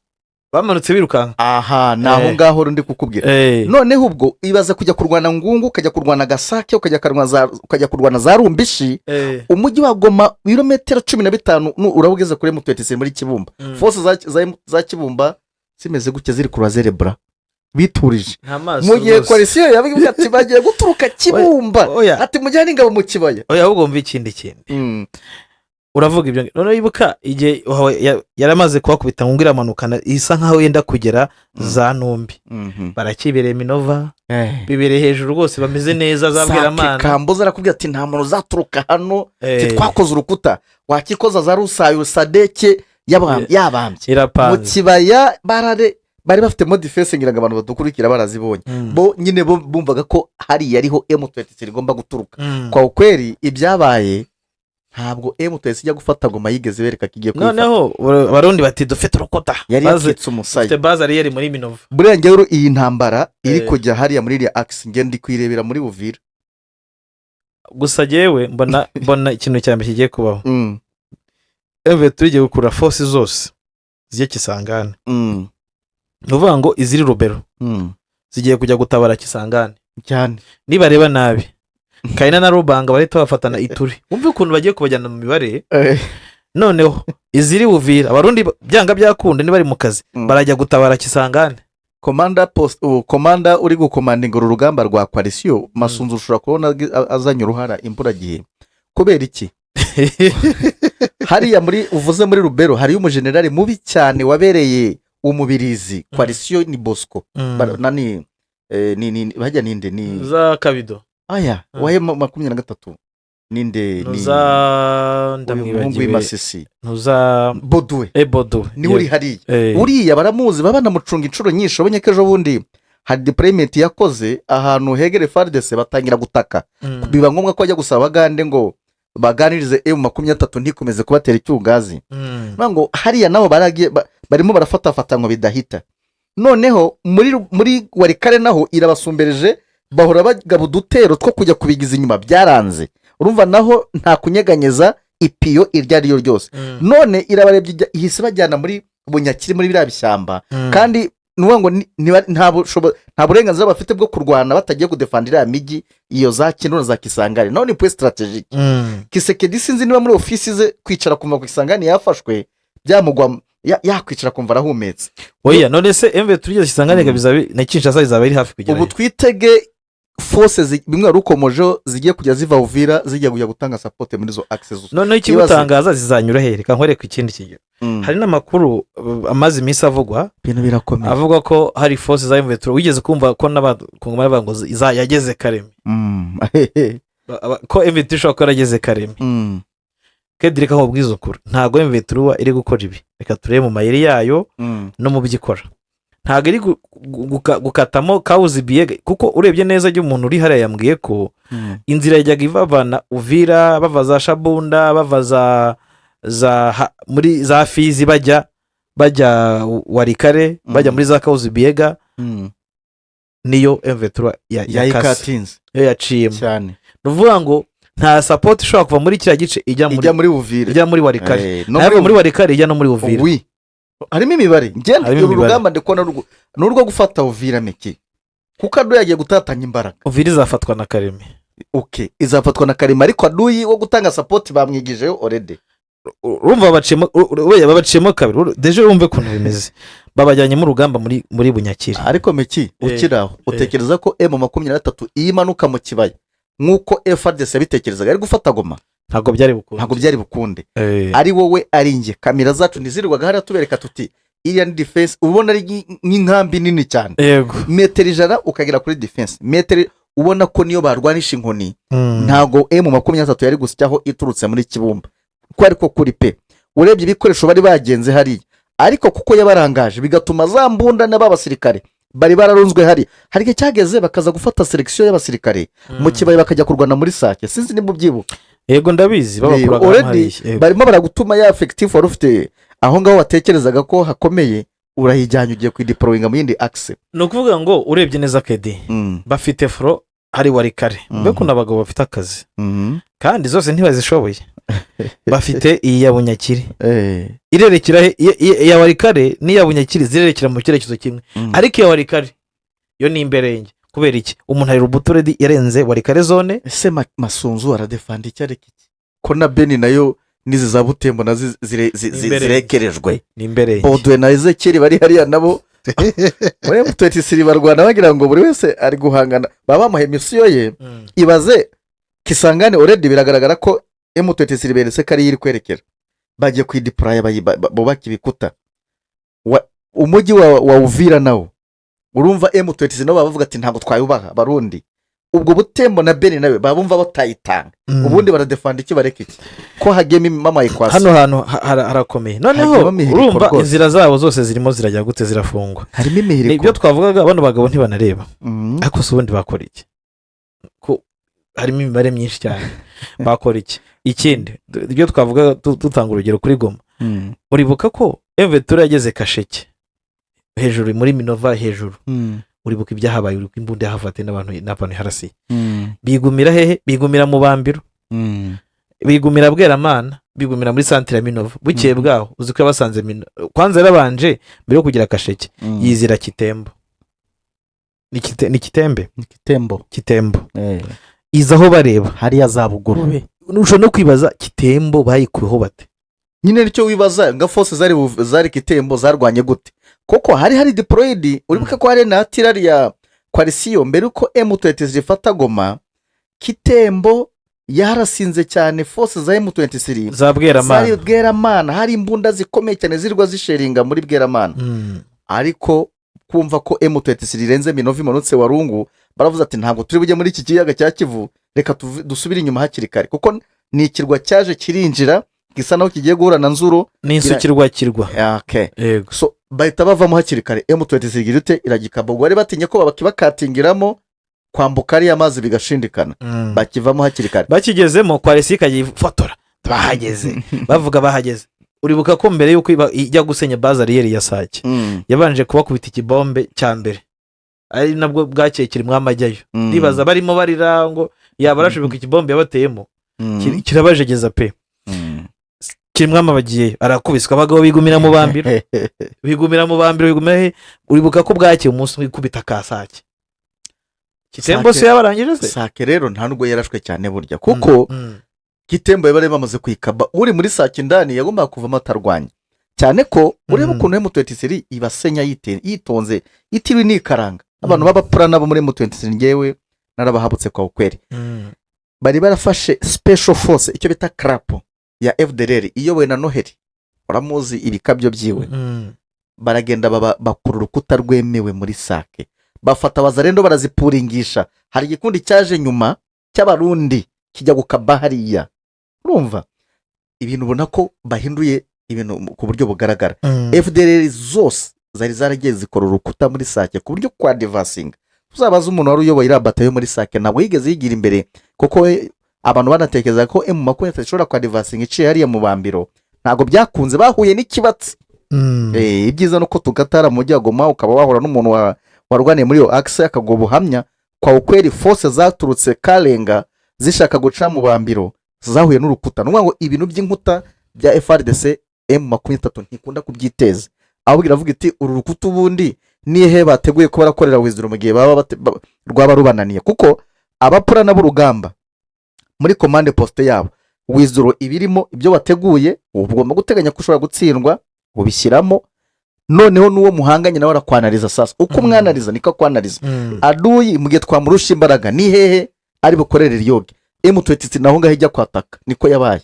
bamanutse birukanka. Aha ni aho ngaho ndi kukubwira. Noneho ubwo ibaza kujya kurwana Ngungu, ukajya kurwana Gasake, ukajya kurwana za Rumbishi, umujyi wa Goma ibirometero 15 uraba ugeze kuri M23 muri Kibumba. Force za Kibumba zimeze gutya, ziri kurazerebura biturije Nta maso mu gihe rwose. coalition yabaga ati bagiye guturuka Kibumba, Oya. ati mujyane ingabo mu kibaya. Oya, ahubwo mva ikindi kintu. Uravuga ibyo, noneho ibuka igihe yaramaze kuhakubita ngo iramanukana, isa nkaho yenda kugera za Numbi. Barakibereye Minova, bibereye hejuru rwose, bameze neza za Sake. Bweramana. Kamboza arakubwira ati: "Nta muntu uzaturuka hano." Ati: "Twakoze urukuta wakikoza za Rusayo Sadeke yabambye mu Irapanze. kibaya." Barare bari bafitemo defense, ngira ngo abantu badukurikira barazibonye. Bo nyine bo bumvaga ko hariya ariho M23 igomba guturuka. Kwa ukweli ibyabaye, ntabwo M23 ijya gufata Goma yigeze bereka ko igiye kuyifata. Noneho Abarundi bati: "Dufite urukuta." Yari yakitse umusaya. Dufite base arrière muri Minova. Buriya ngewe iyi ntambara iri kujya hariya muri iriya axe, nge ndi kuyirebera muri Buvira. Gusa jyewe mbona ikintu cya mbere kigiye kubaho, M23 igiye gukura force zose zijya Kisangani. Ni ukuvuga ngo iziri Rubero zigiye kujya gutabara Kisangani. Cyane. Nibareba nabi, Kayina na Rubanga barahita bafatana Ituri. Wumve ukuntu bagiye kubajyana mu mibare. Noneho iziri Buvira, Abarundi byanga byakunda niba bari mu kazi, barajya gutabara Kisangani. Komanda post, komanda uri gukomandinga uru rugamba rwa coalition, Masunzu, ushobora kubona azanye uruhara imburagihe. Kubera iki? Hariya muri uvuze muri Rubero hariyo umujenerali mubi cyane wabereye umubirizi coalition, ni Bosco. Nani, ni bajya ninde ni Za Kabido. Aya wahe 23 ninde ni Ntuza. Uyu muhungu Ndamwibagiwe. w'imasisi. Ntuza. Boduwe. Ebodo. Niwe uri hariya. Uriya baramuzi, baba banamucunga inshuro nyinshi. Ubonye ko ejo bundi hari deployment yakoze ahantu hegere FARDC, batangira gutaka, biba ngombwa ko bajya gusaba Abagande ngo baganirize M23 ntikomeze kubatera icyugazi. Bivuga ngo hariya nabo baragiye barimo barafatafata ngo bidahita. Noneho muri Warikare naho irabasumbereje, bahora bagaba udutero two kujya kubigiza inyuma, byaranze. Urumva naho nta kunyeganyeza ipiyo iryo ari ryo ryose. None irabarebye, ihise ibajyana muri Bunyakiri, muri biriya bishyamba. Kandi ni ukuvuga ngo nta burenganzira bafite bwo kurwana batagiye kudefanda iriya mijyi, iyo za Kindu na za Kisangani, naho ni point stratégique. Tshisekedi sinzi niba muri ofisi ze kwicara kumva ku Kisangani yafashwe byamugwa, yakwicara kumva arahumetse. Oya, none se emve tugeze Kisangani, bizaba na Kinshasa izaba iri hafi kugera. Ubu twitege force bimwe wari ukomojeho zigiye kujya ziva Uvira, zijya kujya gutanga support muri izo axe zose. Noneho ikigutangaza, zizanyura he? Reka nkwereke ikindi kigero. Hari n'amakuru amaze iminsi avugwa, Ibintu birakomeye. avuga ko hari force za M23, wigeze kumva ko n'abakongomani bavuga ngo yageze Karemi, ko M23 ishobora kuba yarageze Karemi. Kedi, reka nkubwize ukuri, ntabwo M23 iri gukora ibi. Reka turebe mu mayeri yayo no mu byo ikora. Ntabwo iri gukatamo kawuzi biyega, kuko urebye neza, igihe umuntu uri hariya yambwiye ko inzira yajyaga ibavana Uvira, bava za Shabunda, bava za muri za Fizi, bajya Warikare, bajya muri za Kawuzi Biyega, niyo M23 yakase. Yayikatinze. Niyo yaciyemo. Cyane. Ni ukuvuga ngo nta support ishobora kuva muri kiriya gice ijya muri ijya muri Buvira. Ijya muri Warikare. No. Ntabwo muri Warikare ijya no muri Uvira. Oui. Harimo imibare ngenda. Harimo Uru imibare. rugamba ndi kubona ni urwo gufata Uvira meke, kuko aduyi yagiye gutatanya imbaraga. Uvira izafatwa na Kareme. Ok, izafatwa na Karema, ariko aduyi wo gutanga support bamwigijeyo already. Urumva babaciyemo, oya, babaciyemo kabiri. Déjà wumve ukuntu bimeze, babajyanyemo urugamba muri Bunyakiri. Ariko meki, ukiri aho, utekereza ko M23 iyo imanuka mu kibaya nk'uko FARDC yabitekerezaga, ari gufata Goma? Ntabwo byari bukunde. Ntabwo byari bukunde. Ari wowe, ari njye, kamera zacu ntizirirwaga hariya tubereka tuti iriya ni defense, ubona ari nk'inkambi nini cyane. Metero 100 ukagera kuri defense, metero ubona ko niyo barwanisha inkoni, ntabwo M23 yari gusyaho iturutse muri Kibumba, ko ariko kuri pe urebye ibikoresho bari bagenze hariya. Ariko kuko yabarangaje, bigatuma za mbunda n'aba basirikare bari bararunzwe hariya, hari igihe cyageze bakaza gufata sélection y'abasirikare mu kibaya, bakajya kurwana muri Sake. Sinzi niba ubyibuka. Yego, ndabizi, babakuraga Already hariya. Yego. barimo baragutuma ya effectif wari ufite aho ngaho watekerezaga ko hakomeye, urayijyanye, ugiye kuyideployinga mu yindi axe. Ni ukuvuga ngo urebye neza, kedi, bafite front hari Warikare. Mbe ukuntu abagabo bafite akazi, kandi zose ntibazishoboye. Bafite iyi ya Bunyakiri irerekera iya Warikare n'iya Bunyakiri zirerekera mu cyerekezo kimwe. Ariko iya Warikare yo ni imberenge. Kubera iki? Umuntu ari rubuturedi, yarenze Warikare zone. Ese Masunzu aradefanda icyo ariko iki, ko na Beni nayo n'izi za Butembo nazo Imberenge. zirekerejwe? Ni imberenge. Boduwe na Ezekeri bari hariya nabo muri M23 barwana bagira ngo buri wese ari guhangana, baba bamuha mission ye. Ibaze Kisangani already biragaragara ko M23 beretse ko ariyo iri kwerekera, bagiye kuyideploya, bubaka ibikuta. Umujyi wa Uvira nawo, urumva M23 nabo baba bavuga ati: "Ntabwo twayubaha Barundi." Ubwo Butembo na Beni nawe baba bumva batayitanga. Ubundi baradefanda iki, bareka iki, ko hagiyemo ama équations? Hano hantu harakomeye noneho. Hagiyemo imihiriko Urumva rwose. inzira zabo zose zirimo zirajya gute, zirafungwa. Harimo Ni imihiriko. ibyo twavugaga, bano bagabo ntibanareba. Ariko se ubundi bakora iki, ko harimo imibare myinshi cyane? Bakora iki? Ikindi, ibyo twavugaga, dutanga urugero kuri Goma, uribuka ko M23 yageze Kasheke hejuru muri Minova hejuru? Uribuka ibyahabaye, uribuka imbunda yahafatiye n'abantu iharasiye. Bigumira hehe? Bigumira mu Bambiro, bigumira Bweramana, bigumira muri santire ya Minova. Bukeye bwaho, uzi ko yabasanze kwanza yarabanje mbere yo kugira Kasheke, yizira Kitembo. Ni Kitembe? Kitembo. Kitembo. Iza aho bareba. Hariya za Bugurube. Ushobora no kwibaza Kitembo bayikuyeho bate? Nyine nicyo wibaza, nga force zari Kitembo zarwanye gute, kuko hari deployed. Uribuka ko hari na artillery ya coalition mbere uko M23 zifata Goma. Kitembo yarasinze cyane force za M23 Za zari Bweramana. Bweramana hari imbunda zikomeye cyane zirwa zisheringa muri Bweramana. Ariko kumva ko M23 irenze Minova, imanutse Warungu, baravuze ati: "Ntabwo turi bujye muri iki kiyaga cya Kivu, reka dusubire inyuma hakiri kare," kuko ni ikirwa cyaje kirinjira gisa naho kigiye guhura na Nzuro. Ni insukirwa kirwa. Okay. Yego. So bahita bavamo hakiri kare. M23 igira ute? Iragikaba. Ubwo bari batinye ko bakibakatingiramo kwambuka ariya mazi bigashindikana. Bakivamo hakiri kare. Bakigezemo, coalition ikajya ifotora bahageze, bavuga bahageze. Uribuka ko mbere y'uko ijya gusenya base arrière ya Sake, yabanje kubakubita ikibombe cya mbere, ari nabwo bwakeye Kirimwami ajyayo. Ndibaza barimo barira ngo yaba arashoboka ikibombe yabateyemo. Kirabajegeza pe. Kirimwami bagiyeyo, arakubiswa, abagabo bigumira mu Bambiro, bigumira mu Bambiro, bigumira he. Uribuka ko bwakeye umunsi umwe ikubita ka Sake, Kitembo se yabarangije se? Sake rero nta nubwo yarashwe cyane burya, kuko Kitembo bari bamaze kuyikaba. Uri muri Sake indani yagombaga kuvamo atarwanya cyane, ko ureba ukuntu M23 ibasenya yitonze, itiriwe nikaranga abantu. B'abapura nabo muri M23, ngewe narabahabutse kwa ukweri. Bari barafashe special force, icyo bita crapo ya FDLR iyobowe na Noheli, uramuzi ibikabyo byiwe. Baragenda bakora urukuta rwemewe muri Sake, bafata abazarendo barazipuringisha. Hari igikundi cyaje nyuma cy'Abarundi kijya gukaba hariya. Urumva ibintu, ubona ko bahinduye ibintu ku buryo bugaragara. FDLR zose zari zaragiye zikora urukuta muri Sake, ku buryo kwa advancinga, uzabaza umuntu wari uyoboye iriya batayo muri Sake, ntabwo yigeze yigira imbere, kuko we abantu banatekereza ko M23 ishobora kwa advancinga iciye hariya mu Bambiro. Ntabwo byakunze, bahuye n'ikibatsi. Ibyiza ni uko tugatara mu mujyi wa Goma, ukaba wahura n'umuntu warwaniye muri iyo axe, akaguha ubuhamya. Kwa ukweri, force zaturutse Karenga zishaka guca mu Bambiro zahuye n'urukuta. Ni ukuvuga ngo ibintu by'inkuta bya FARDC, M23 ntikunda kubyiteza, ahubwo iravuga iti: "Uru rukuta ubundi nihe bateguye ko barakorera withdraw mu gihe baba rwaba rubananiye?" Kuko abapurana b'urugamba muri command poste yabo, withdraw ibirimo ibyo wateguye. Uba ugomba guteganya ko ushobora gutsindwa, ubishyiramo. Noneho n'uwo muhanganye nawe arakwanariza. Sasa uko umwanariza niko akwanariza. Aduyi mu gihe twamurusha imbaraga, ni hehe ari bukorere ryoge? M23 naho ngaho ijya kwataka, niko yabaye.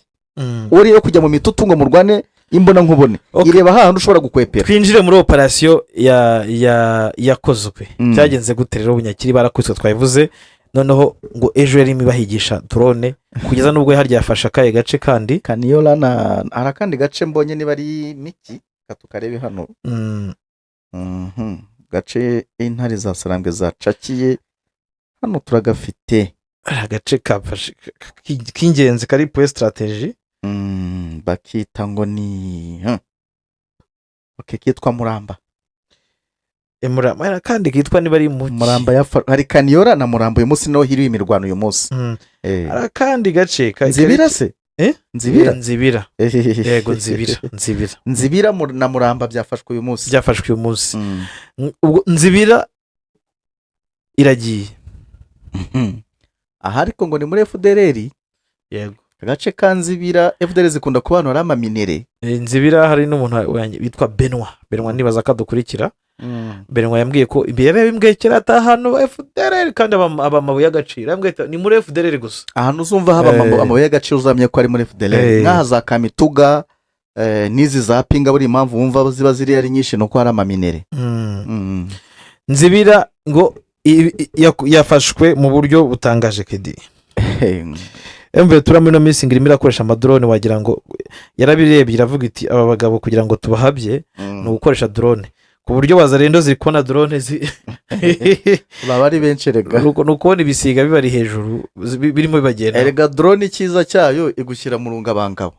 Uri yo kujya mu mitutu ngo murwane imbona nkubone, ireba hahandi ushobora gukwepera. Twinjire muri operasiyo ya yakozwe. Byagenze gute rero? Bunyakiri barakubiswe, twabivuze. Noneho ngo ejo yarimo ibahigisha drone, kugeza n'ubwo harya yafashe akahe gace kandi? Kaniyola na hari akandi gace mbonye, niba ari miki, reka tukarebe hano. Gace intare za Sarambwe zacakiye hano turagafite. Hari agace kafashe k'ingenzi kari point stratégique. Bakita ngo ni okay, kitwa Muramba. Muramba, hari akandi kitwa niba ari muki. Muramba hari Kaniyora na Muramba. Uyu munsi niho hiriwe imirwano uyu munsi. Hari akandi gace Nzibira se? Eh? Nzibira. Nzibira, yego, Nzibira, Nzibira. Nzibira na Muramba byafashwe uyu munsi. Byafashwe uyu munsi. Ubwo Nzibira iragiye. Aha ariko ngo ni muri FDLR. Yego. Agace ka Nzibira, FDLR zikunda kuba ahantu hari amaminere. Nzibira hari n'umuntu wanjye witwa Benwa. Benwa, nibaza ko adukurikira. Mbere yambwiye ko imbere yabimbwiye kera ati ahantu FDLR kandi aba amabuye y'agaciro. Yambwiye ati ni muri FDLR gusa. Ahantu uzumva haba amabuye y'agaciro, uzamenya ko ari muri FDLR, nk'aha za Kamituga, n'izi za Pinga. Buri impamvu wumva ziba ziri ari nyinshi ni uko hari ama minerais. Nzibira ngo yafashwe mu buryo butangaje kedi M23 muri ino minsi ngo irimo irakoresha ama drone. Wagira ngo yarabirebye, iravuga iti aba bagabo kugira ngo tubahabye ni ugukoresha drone, ku buryo Wazalendo ziri kubona drone Baba ari benshi rega. Ni ukubona ibisiga bibari hejuru, birimo bibagenda. Erega drone icyiza cyayo igushyira mu rungabangabo.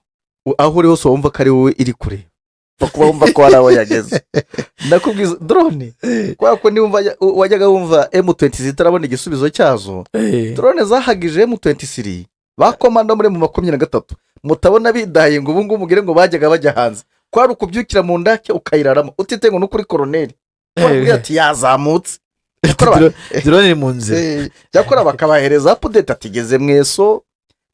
Aho uri hose wumva ko ari wowe iri kure. Upfa kuba wumva ko hari aho yageze. Ndakubwiza, drone, kubera ko niba wajyaga wumva M23 zitarabona igisubizo cyazo, drone zahagije M23. Ba komanda muri mu 23 mutabona bidaye ngo ubu ngubu mugire ngo bajyaga bajya hanze, kwari ukubyukira mu ndake ukayiraramo utite ngo ni ukuri koroneri. Bakubwira ati yazamutse. Drone iri mu nzira. Cyakora bakabahereza update ati igeze mweso.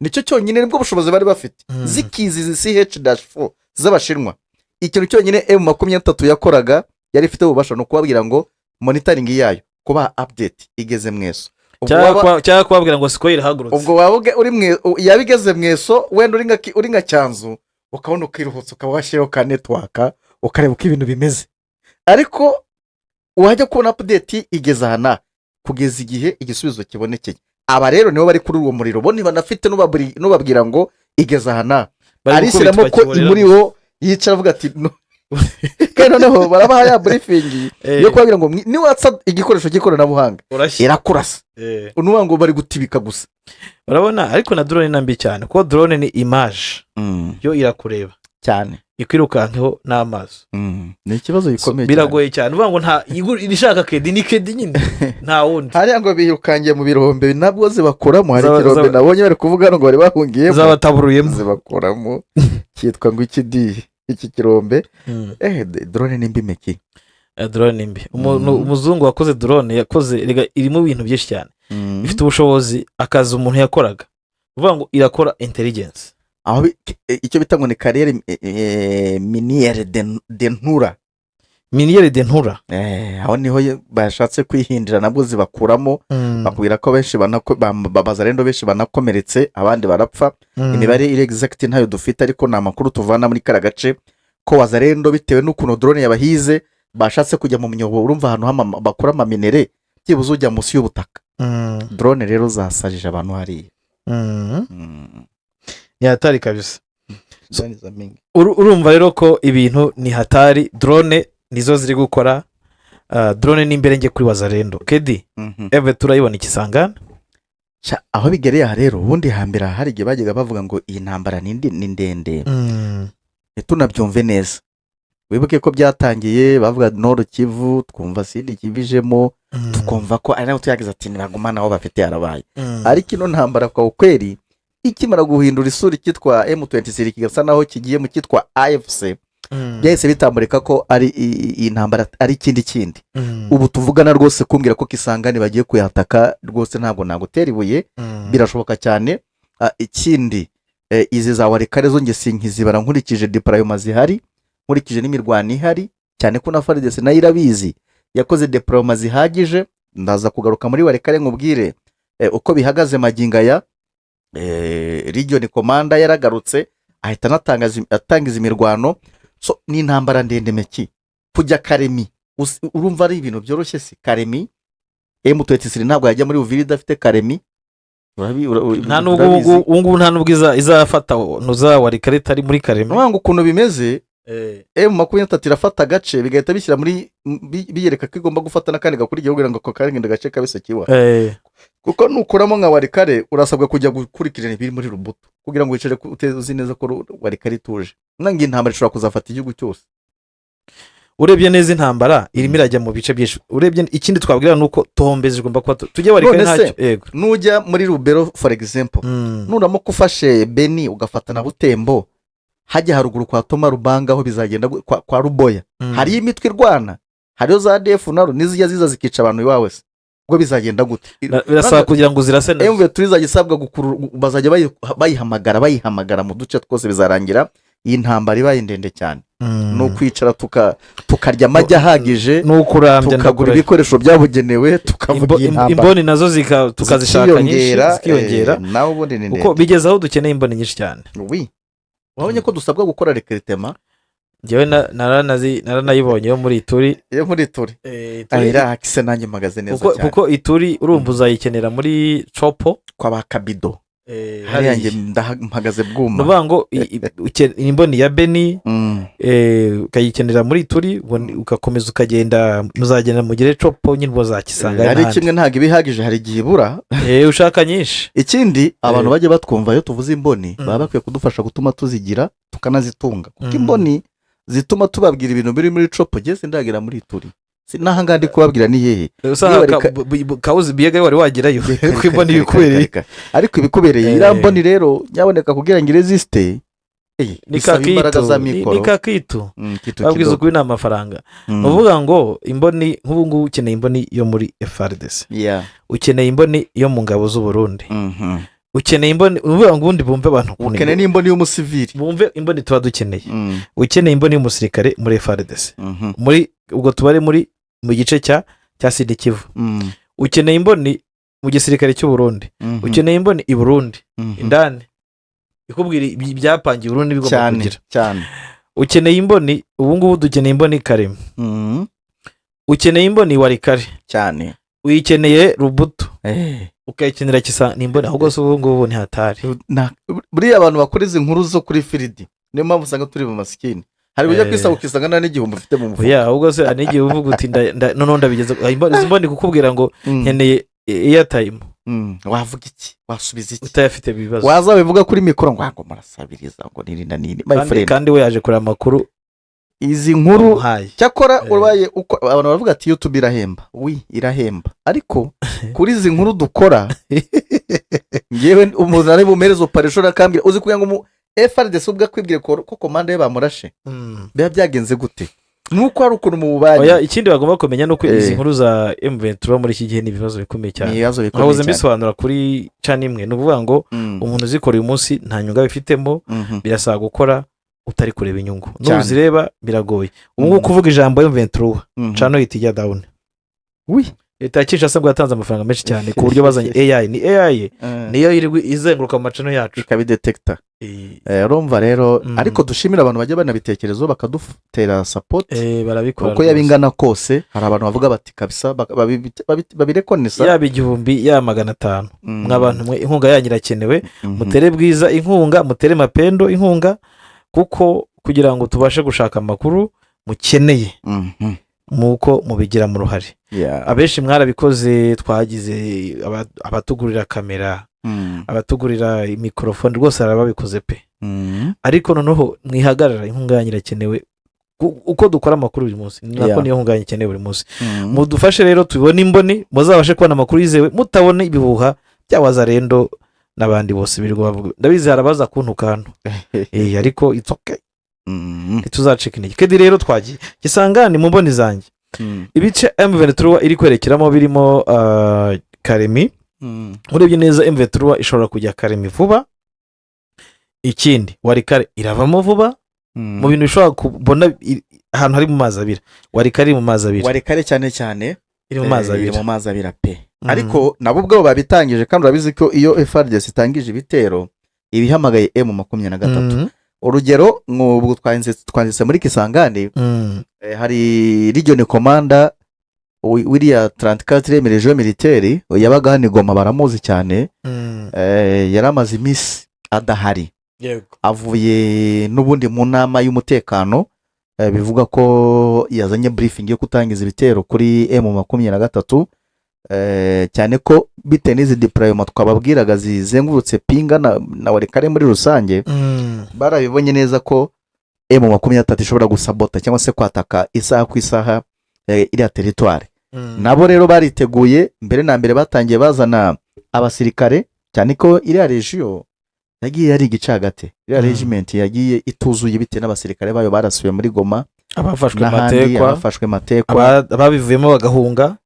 Nicyo cyonyine, nibwo bushobozi bari bafite. Zikizi izi CH-4 z'Abashinwa, ikintu cyonyine M23 yakoraga yari ifite ububasha ni ukubabwira ngo monitoring yayo, kubaha update igeze mweso. Ubwo Cyangwa kubabwira ngo Sukhoi irahagurutse. Ubwo waba uri mwe, yaba igeze mweso, wenda uri nka Cyanzu, ukabona ukiruhutsa, ukaba washyiraho ka network, ukareba uko ibintu bimeze. Ariko wajya kubona update igeze aha na kugeza igihe igisubizo kibonekeye. Aba rero nibo bari kuri uwo muriro, bo ntibanafite n'ubabwira ngo igeze aha na Bari arishyiramo gukubitwa ko kiborera. Muri wo yicara avuga ati no. Kandi noneho barabaha ya briefing yo kubabwira ngo niwatsa igikoresho cy'ikoranabuhanga Urashya. irakurasa. Unuvuga ngo bari gutibika gusa. Urabona, ariko na drone ni mbi cyane, kuko drone ni image, yo irakureba cyane, ikwirukankeho n'amaso. Ni ikibazo gikomeye cyane. Biragoye cyane. Uvuga ngo nta irishaka kedi ni kedi nyine, nta wundi. Hariya ngo birukangiye mu birombe, nabwo zibakuramo. Hari ikirombe nabonye bari kuvuga hano ngo bari bahungiyemo. Zabataburuyemo. Zibakuramo, cyitwa ngo iki di iki kirombe. Drone ni mbi meki. Drone ni mbi. Umuzungu wakoze drone yakoze, erega irimo ibintu byinshi cyane, ifite ubushobozi akazi umuntu yakoraga. Uvuga ngo irakora intelligence. Aho icyo bita ngo ni carrière minière de Ntura. Minière de Ntura. Aho niho bashatse kwihindira, nabwo zibakuramo. Bakubwira ko benshi Bazalendo benshi banakomeretse, abandi barapfa. Imibare iri exact ntayo dufite, ariko ni amakuru tuvana muri kariya gace ko Wazalendo, bitewe n'ukuntu drone yabahize, bashatse kujya mu myobo. Urumva ahantu bakura ama minerais, byibuze ujya munsi y'ubutaka. Drone rero zasajije abantu hariya. Ni hatari kabisa. Drone za mingi. Urumva rero ko ibintu ni hatari. Drone nizo ziri gukora. Drone ni imbere nge kuri Wazalendo kedi. Eve turayibona ikisangana. Sha, aho bigereye aha rero, ubundi hambere hari igihe bajyaga bavuga ngo iyi ntambara ni ndende, ntitunabyumve neza. Wibuke ko byatangiye bavuga Nord Kivu, twumva Sud Kivu ijemo, tukumva ko ari naho tuyagize ati ntibagumana aho bafite yarabaye. Ariko ino ntambara kwa ukweli ikimara guhindura isura, icyitwa M23 kigasa naho kigiye mu cyitwa AFC, byahise bitamburika ko ari iyi ntambara ari ikindi kindi. Ubu tuvugana rwose, kumbwira ko Kisangani bagiye kuyataka rwose, ntabwo nagutera ibuye. Birashoboka cyane. Ikindi, izi za Walikale zo nge sinkizibara nkurikije déploiement zihari, nkurikije n'imirwano ihari, cyane ko na FARDC nayo irabizi, yakoze déploiement zihagije. Ndaza kugaruka muri Walikale nkubwire uko bihagaze magingo aya. Region commander yaragarutse, ahita atangiza imirwano. So ni intambara ndende meki. Kujya Kalemie urumva ari ibintu byoroshye? Si Kalemie, M23 ntabwo yajya muri Uvira idafite Kalemie. Nta nubwo Urabizi. Ubu ngubu nta nubwo izafata ntuza Walikale itari muri Kalemie. Nuvuga ngo ukuntu bimeze, M23 irafata agace, bigahita bishyira muri biyereka ko igomba gufata n'akandi gakurikiyeho kugira ngo ako kandi gace kabe secure. Kuko nukuramo nka Walikale, urasabwa kujya gukurikirana ibiri muri Lubutu kugira ngo wicare uzi neza ko Walikale ituje. Nanga intambara ishobora kuzafata igihugu cyose. Urebye neza, intambara irimo irajya mu bice byinshi. Urebye, ikindi twabwira ni uko tombe zigomba kuba tujye Walikale None se, ntacyo, yego. nujya muri Lubero, for example, nuramuka ufashe Beni, ugafata na Butembo, hajya haruguru kwa Toma Rubanga, aho bizagenda kwa Ruboya, hariyo imitwe irwana, hariyo za ADF naro n'izijya ziza zikica abantu iwawe. Se ubwo bizagenda gute? Birasaba kugira ngo zirase neza. M23 izajya isabwa bazajya bayihamagara mu duce twose, bizarangira. Iyi ntambara ibaye ndende cyane, ni ukwicara tukarya amagi ahagije, Ni ukurambya. tukagura Ndakurahiye. ibikoresho byabugenewe, tukavuga iyi ntambara. Imboni nazo tukazishaka nyinshi. Zikiyongera, Zikiyongera. Nawe ubundi ni Kuko ndende. bigeze aho dukeneye imboni nyinshi cyane. Oui, wabonye ko dusabwa gukora recrutement. Njyewe naranayibonye yo muri Ituri. Iyo muri Turi. Ituri- Ayira akise nanjye mpagaze neza Kuko, cyane. kuko Ituri urumva uzayikenera muri Tshopo. Kwa ba Kabido hariya njye Hariya. mpagaze Ni bwuma. ukuvuga ngo imboni ya Beni ukayikenera muri Ituri, ugakomeza ukagenda, muzagenda mugere Tshopo nyine, ubwo uzakisanga Hari n'ahandi. kimwe, ntabwo iba ihagije, hari igihe ibura. Ushaka nyinshi. Ikindi, abantu bajya batwumva, iyo tuvuze imboni baba bakwiye kudufasha gutuma tuzigira, tukanazitunga, kuko imboni zituma tubabwira ibintu biri muri Tshopo. Ngeze ndagera muri Ituri, si n'ahangaha ndi kubabwira ni hehe? Usanga Niba Kawuzi Biyega wari wagerayo kuko imboni ibikubereye. Reka. Ariko ibikubereye, iriya mboni rero nyaboneka kugira ngo irésiste, Ni bisaba imbaraga kakitu za ni mikoro. kakitu. Kitu Babwiza kidogo. ukuri, ni amafaranga. Ni ukuvuga ngo imboni nk'ubu ngubu, ukeneye imboni yo muri FARDC, ukeneye imboni yo mu ngabo z'u Burundi, ukeneye imboni, ni ukuvuga ngo ubundi bumve abantu ukuntu Ukeneye n'imboni y'umusivili. Bumve imboni tuba dukeneye. Ukeneye imboni y'umusirikare muri FARDC, muri ubwo tubare muri mu gice cya Sud Kivu. Ukeneye imboni mu gisirikare cy'u Burundi. Ukeneye imboni i Burundi indani, ikubwira ibyapangiye i Burundi bigomba kugira. Ukeneye imboni, ubu ngubu dukeneye imboni Karema. Ukeneye imboni Walikale. Uyikeneye Lubutu. Ukayikenera Kisa ni imboni, ahubwo se ubu ngubu ni hatari. Buriya abantu bakora izi nkuru zo kuri field, niyo mpamvu usanga turi mu masikini. Hari ujya kwisaba ukisanga nta n'igihumbi ufite mu mufuka. Oya, ahubwo se hari n'igihe uvuga uti noneho ndabigeze izi mboni kukubwira ngo nkeneye airtime. Wavuga iki? Wasubiza iki? Utayafite ibibazo. Wazabivuga kuri mikoro ngo murasabiriza, ngo niri na nini, my Kandi, friend. kandi we yaje kureba amakuru Izi nkuru umuhaye. cyakora ubaye uko abantu baravuga ati YouTube irahemba, oui, irahemba, ariko kuri izi nkuru dukora, ngewe umuntu ari bumereze operation akambwira, uzi kugira ngo umu FARDC ubwo akwibwire ko komanda ye bamurashe, biba byagenze gute? Nuko hari ukuntu mu Oya, bubanyi. Ikindi bagomba kumenya ni uko izi nkuru za M23 muri iki gihe ni ibibazo bikomeye Ni cyane. ibibazo bikomeye Mwahoze cyane. mbisobanura kuri cana imwe, ni ukuvuga ngo umuntu uzikora uyu munsi nta nyungu abifitemo. Birasaba gukora utari kureba inyungu. Nuzireba biragoye. Ubu ngubu kuvuga ijambo M23, channel ihita ijya down. Leta ya Kinshasa ngo yatanze amafaranga menshi cyane ku buryo bazanye AI, ni AI niyo yirirwa izenguruka mu machannel yacu. Ikabidetecta. Urumva rero, ariko dushimira abantu bajya banabitekerezaho bakadutera support. Barabikora Uko yaba rwose. ingana kose, hari abantu bavuga bati kabisa babirekonesa. Yaba 1000, yaba 500, mwa bantu mwe, inkunga yanyu irakenewe. Mutere Bwiza inkunga, mutere Mapendo inkunga, kuko kugira ngo tubashe gushaka amakuru mukeneye muko mubigiramo uruhare. Abenshi mwarabikoze, twagize abatugurira kamera, abatugurira mikorofone, rwose hari ababikoze pe. Ariko noneho mwihagarara, inkunga yanyu irakenewe. Uko dukora amakuru buri munsi ni nako niyo nkunga yanyu ikenewe buri munsi. Mudufashe rero tubone imboni, muzabashe kubona amakuru yizewe, mutabona ibihuha bya Wazalendo n'abandi bose birirwa bavuga. Ndabizi hari abaza kuntuka hano, ariko it's okay. Ntituzacika intege. Kedi rero twagiye Kisangani mu mboni zanjye. Ibice M23 iri kwerekeramo birimo Karemi. Urebye neza, M23 ishobora kujya Karemi vuba. Ikindi, Walikale iravamo vuba. Mu bintu bishobora kubona ahantu hari mu mazi abira, Walikale iri mu mazi abira. Walikale cyane cyane. Iri mu mazi Iri abira. mu mazi abira pe. Ariko nabo ubwabo babitangije, kandi urabizi ko iyo FARDC itangije ibitero iba ihamagaye M23. Urugero nk'ubwo twanditse muri Kisangani, hari region commander wiriya 34 région militaire yabaga hano i Goma, baramuzi cyane. Yari amaze iminsi adahari. Avuye n'ubundi mu nama y'umutekano, bivuga ko yazanye briefing yo gutangiza ibitero kuri M23, cyane ko bitewe n'izi deployment twababwiraga zizengurutse Pinga na Walikale muri rusange, barabibonye neza ko M23 ishobora gusabota cyangwa se kwataka isaha ku isaha iriya territoire. Nabo rero bariteguye. Mbere na mbere batangiye bazana abasirikare, cyane ko iriya région yagiye ari igicagate, iriya regiment yagiye ituzuye bitewe n'abasirikare bayo barasuye muri Goma Abafashwe n'ahandi, matekwa. Abafashwe matekwa. Ababivuyemo bagahunga.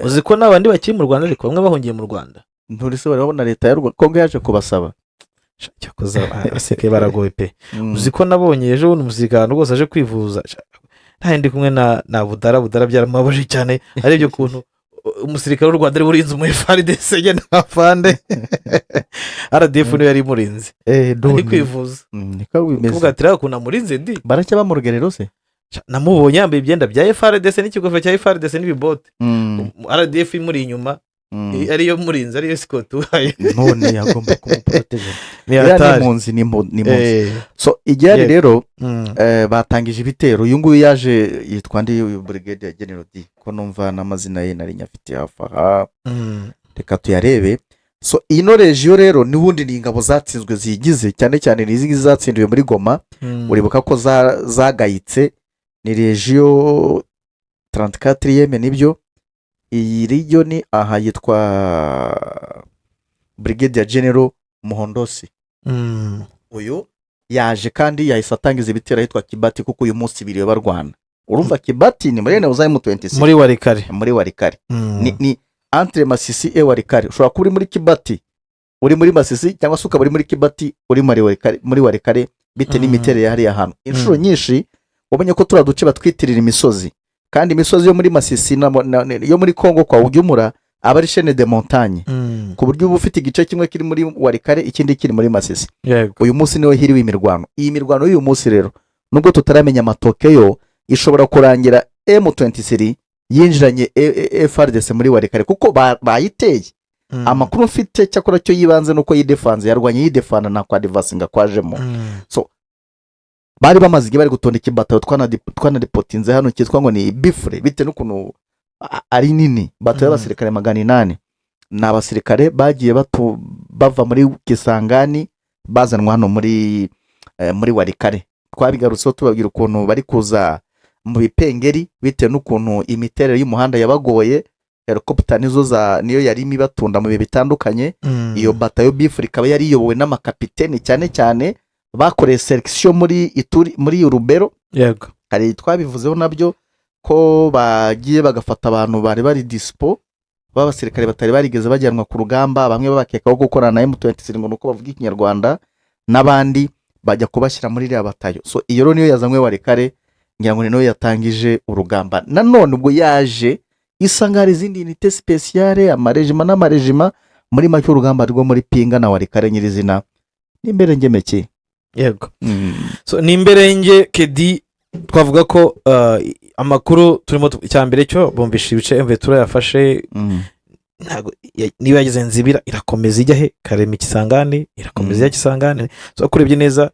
Uzi ko n'abandi bakiri mu Rwanda, ariko bamwe bahungiye mu Rwanda. Nturise barabona leta ya Kongo yaje kubasaba. Sha, cyakoze abasirikare baragowe pe. Uzi ko nabonye ejo bundi umusirikare ahantu rwose aje kwivuza. Sha, nta ndi kumwe na Budara. Budara byaramubabaje cyane, arebye ukuntu umusirikare w'u Rwanda ari urinze umu FARDC na afande RDF, niwe yari imurinze ari none. kwivuza. Niko bimeze. Kuvuga ati: "Reba ukuntu amurinze ndi." Baracya ba mu rugerero se? Sha, namubonye yambaye imyenda bya FARDC n'ikigofero cya FARDC n'ibibote, RDF imuri inyuma, ariyo murinze, ariyo escort uhaye. None yagomba kumuporoteje. Ni Iriya ni hatari. impunzi, ni impunzi. So igihari rero, batangije ibitero. Uyu nguyu yaje yitwa ndi? Uyu brigade general D, ko numva n'amazina ye nari nyafite hafi aha. Reka tuyarebe. So ino région rero n'ubundi ni ingabo zatsinzwe ziyigize, cyane cyane ni izi ngizi zatsindiwe muri Goma. Uribuka ko zagayitse, ni région 34e, nibyo. Iyi région ni aha, yitwa brigade general Muhondosi. Uyu yaje kandi yahise atangiza ibitero ahitwa Kibati, kuko uyu munsi biriwe barwana. Urumva Kibati ni muri eneo za M26. Muri Walikale. Muri Walikale. Ni entre Masisi et Walikale. Ushobora kuba uri muri Kibati uri muri Masisi, cyangwa se ukaba uri muri Kibati uri muri Walikale, muri Walikale, bitewe n'imiterere ya hariya hantu. Inshuro nyinshi wabonye ko turiya duce batwitirira imisozi, kandi imisozi yo muri Masisi yo muri Kongo kwa ujyumura aba ari chaîne de montagne, ku buryo uba ufite igice kimwe kiri muri Walikale, ikindi kiri muri Masisi. Uyu munsi niho hiriwe imirwano. Iyi mirwano y'uyu munsi rero, nubwo tutaramenya amatokeo, ishobora kurangira M23 yinjiranye FARDC muri Walikale, kuko bayiteye. Amakuru mfite cyakora cyo yibanze nuko yidefanze, yarwanye yidefana, nta kwa advancinga kwajemo. Bari bamaze igihe bari gutondeka ibatayo twanaripotinze hano, cyitwa ngo ni bifure, bitewe n'ukuntu ari nini, batayo y'abasirikare 800. Ni abasirikare bagiye bava muri Kisangani bazanwa hano muri Walikale. Twabigarutseho tubabwira ukuntu bari kuza mu bipengeri, bitewe n'ukuntu imiterere y'umuhanda yabagoye. Helicopter nizo za niyo yari ibatunda mu bihe bitandukanye. Iyo batayo bifure ikaba yari iyobowe n'amakapiteni, cyane cyane bakoreye sélection muri Ituri, muri Rubero. Hari twabivuzeho nabyo ko bagiye bagafata abantu bari bari dispo b'abasirikare batari barigeze bajyanwa ku rugamba, bamwe babakekaho gukorana na M23 ngo nuko bavuga Ikinyarwanda, n'abandi bajya kubashyira muri iriya batayo. So iyo rero niyo yazanywe Walikale, ngira ngo ni nayo yatangije urugamba. Nanone ubwo yaje isa nkaho hari izindi unités spéciales, amarejima n'amarejima. Muri make, urugamba rwo muri Pinga na Walikale nyirizina n'imberengemeke. Yego. So ni imberenge kedi. Twavuga ko amakuru turimo icya mbere cyo bumvisha ibice M23 yafashe. Ntabwo niba yageze Nzibira, irakomeza ijya he? Karema, Kisangani, irakomeza ijya Kisangani. So kurebye neza,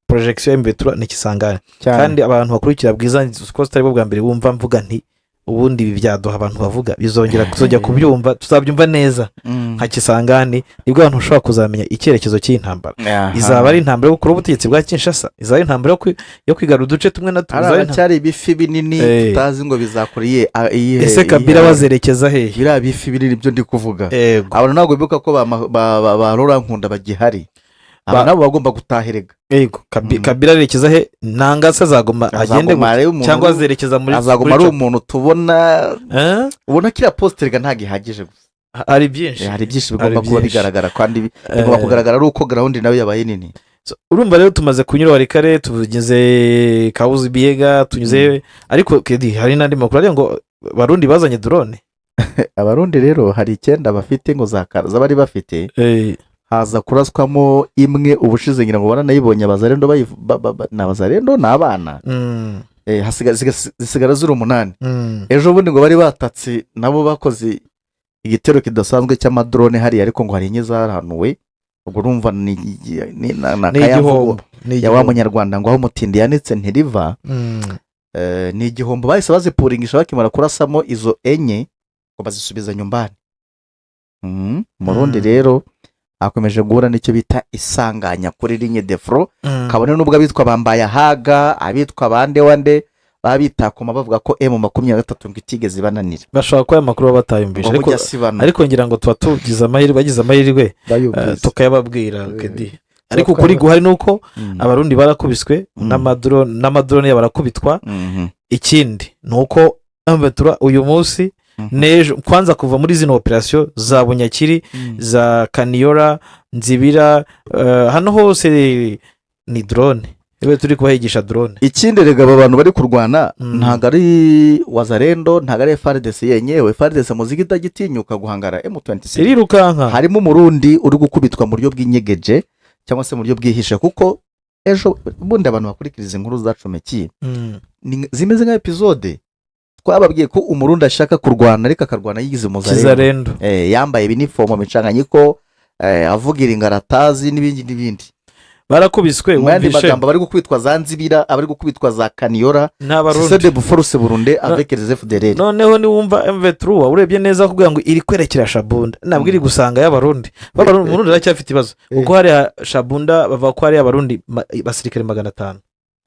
projection ya M23 ni Kisangani. Cyane. Kandi abantu bakurikira Bwiza, ko zitari bwo bwa mbere bumva mvuga nti ubundi ibi byaduha abantu bavuga bizongera kuzongera kubyumva, tuzabyumva neza nka Kisangani, nibwo abantu bashobora kuzamenya icyerekezo cy'iyi ntambara. Izaba ari intambara yo gukura ubutegetsi bwa Kinshasa, izaba ari intambara yo kwigarura uduce tumwe na tumwe, hari izaba ari haracyari ibifi binini tutazi ngo bizakora iyihe Ese Kabila bazerekeza hehe? Biriya bifi binini byo ndi kuvuga. Abantu ntabwo bibuka ko ba Laurent Nkunda bagihari, aba nabo bagomba gutaherega. Yego. Kabila arerekeza he? Nanga se azaguma agende Azaguma gutya? ari umuntu Cyangwa azerekeza muri azaguma muri ari umuntu tubona. Eh? Ubona kiriya poste rega ntabwo ihagije gusa. Hari byinshi. Hari byinshi bigomba Hari kuba byinshi. bigaragara, kandi bigomba kugaragara ari uko ground nayo yabaye nini. So, urumva rero tumaze kunyura Walikale, tugeze Kahuzi Biega, tunyuze, ariko kedi hari n'andi makuru ariyo ngo Barundi bazanye drone. Abarundi rero hari icyenda bafite ngo z'abari bafite, haza kuraswamo imwe ubushize, ngira ngo baranayibonye. Abazarendo ni abazarendo, ni abana. Zisigara ziri umunani. Ejo bundi ngo bari batatse nabo, bakoze igitero kidasanzwe cy'amadrone hariya, ariko ngo hari enye zarahanuwe. Ubwo urumva ni Ni akayamvugo igihombo, ni ya wa igihombo. munyarwanda ngo aho umutindi yanitse ntiriva. Ni igihombo. Bahise bazipuringisha bakimara kurasamo izo enye, ngo bazisubiza nyumbani. Murundi rero akomeje guhura n'icyo bita isanganya kuri ligne de front, kabone n'ubwo abitwa bambaye ahaga, abitwa bande wande baba bitakuma bavuga ko M23 ngo itigeze ibananira. Bashobora kuba aya makuru baba batayumvise, Ngo ariko mujya sibana. Ariko ngira ngo tuba tugize amahirwe, bagize amahirwe, Bayumvise. tukayababwira kedi. Ariko ukuri guhari ni uko Abarundi barakubiswe n'amadrone yabo barakubitwa. Ikindi ni uko M23 uyu munsi N'ejo kwanza kuva muri zino operasiyo za Bunyakiri, za Kaniyora, Nzibira, hano hose ni drone. Niba turi kubahigisha drone. Ikindi rega, aba bantu bari kurwana ntabwo ari Wazalendo, ntabwo ari FARDC yenyewe. FARDC muzika itagitinyuka guhangara M26. Irirukanka. Harimo Umurundi uri gukubitwa mu buryo bw'inyegeje cyangwa se mu buryo bwihishe, kuko ejo bundi abantu bakurikiriza inkuru zacomekiye zimeze nka episode twababwiye ko Umurundi ashaka kurwana, ariko akarwana yigize umuzarendo. Kizarendo. Yambaye ibinifomo micanganyiko, avugira ingaratazi n'ibindi n'ibindi. Barakubiswe. Mu yandi Wumvishe. magambo, abari gukubitwa za Nzibira, abari gukubitwa za Kaniyora, N'Abarundi. c'est des forces burundaises avec les FDLR. Noneho niwumva M23, urebye neza kugira ngo iri kwerekera Shabunda, ntabwo iri gusanga y'Abarundi. B'Abarundi, Umurundi aracyafite ibibazo, kuko hariya Shabunda bavuga ko hariya Abarundi basirikare 500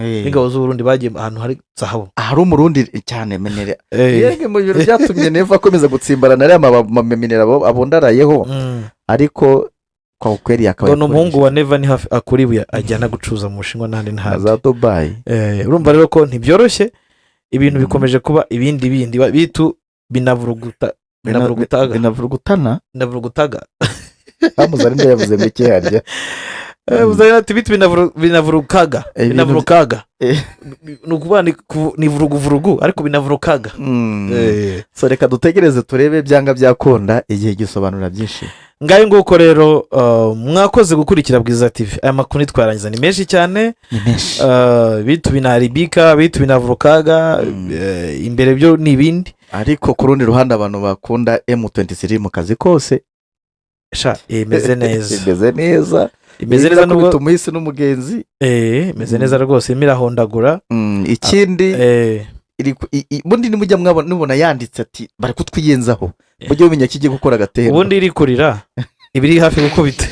n'ingabo z'Uburundi bagiye ahantu hari zahabu. Ahari Umurundi cyane menere yenge mu bintu byatumye Neva akomeza gutsimbarana ariya mamenere abundarayeho, ariko kwa kweli akaba Ngo ni umuhungu wa Neva, ni hafi akura ibuye ajyana gucuruza mu Bushinwa n'ahandi n'ahandi. Za Dubayi. Urumva rero ko ntibyoroshye, ibintu bikomeje kuba ibindi bindi bitu binavuruguta binavurugutaga. Binavurugutana. Binavurugutaga. Hamuzarinde yavuze ngo iki harya? Uzarira ati bitu binavurukaga. Binavurukaga. Ni ukuvuga ni vuruguvurugu, ariko binavurukaga. So reka dutegereze turebe, byanga byakunda igihe gisobanura byinshi. Ngayo nguko rero, mwakoze gukurikira Bwiza TV. Aya makuru ntitwarangiza, ni menshi cyane. Ni menshi. Bitu binaribika, bitu binavurukaga. Imbere byo ni ibindi. Ariko ku rundi ruhande, abantu bakunda M23 mu kazi kose. Sha, imeze neza. Imeze neza. Imeze neza nubwo Irakubita umuhisi n'umugenzi. Imeze neza rwose, irimo irahondagura. Ikindi bundi nimujya mwabona nubona yanditse ati bari kutwiyenzaho, mujye mumenya ko igiye gukora agatendo. Ubundi iri kurira iba iri hafi gukubita.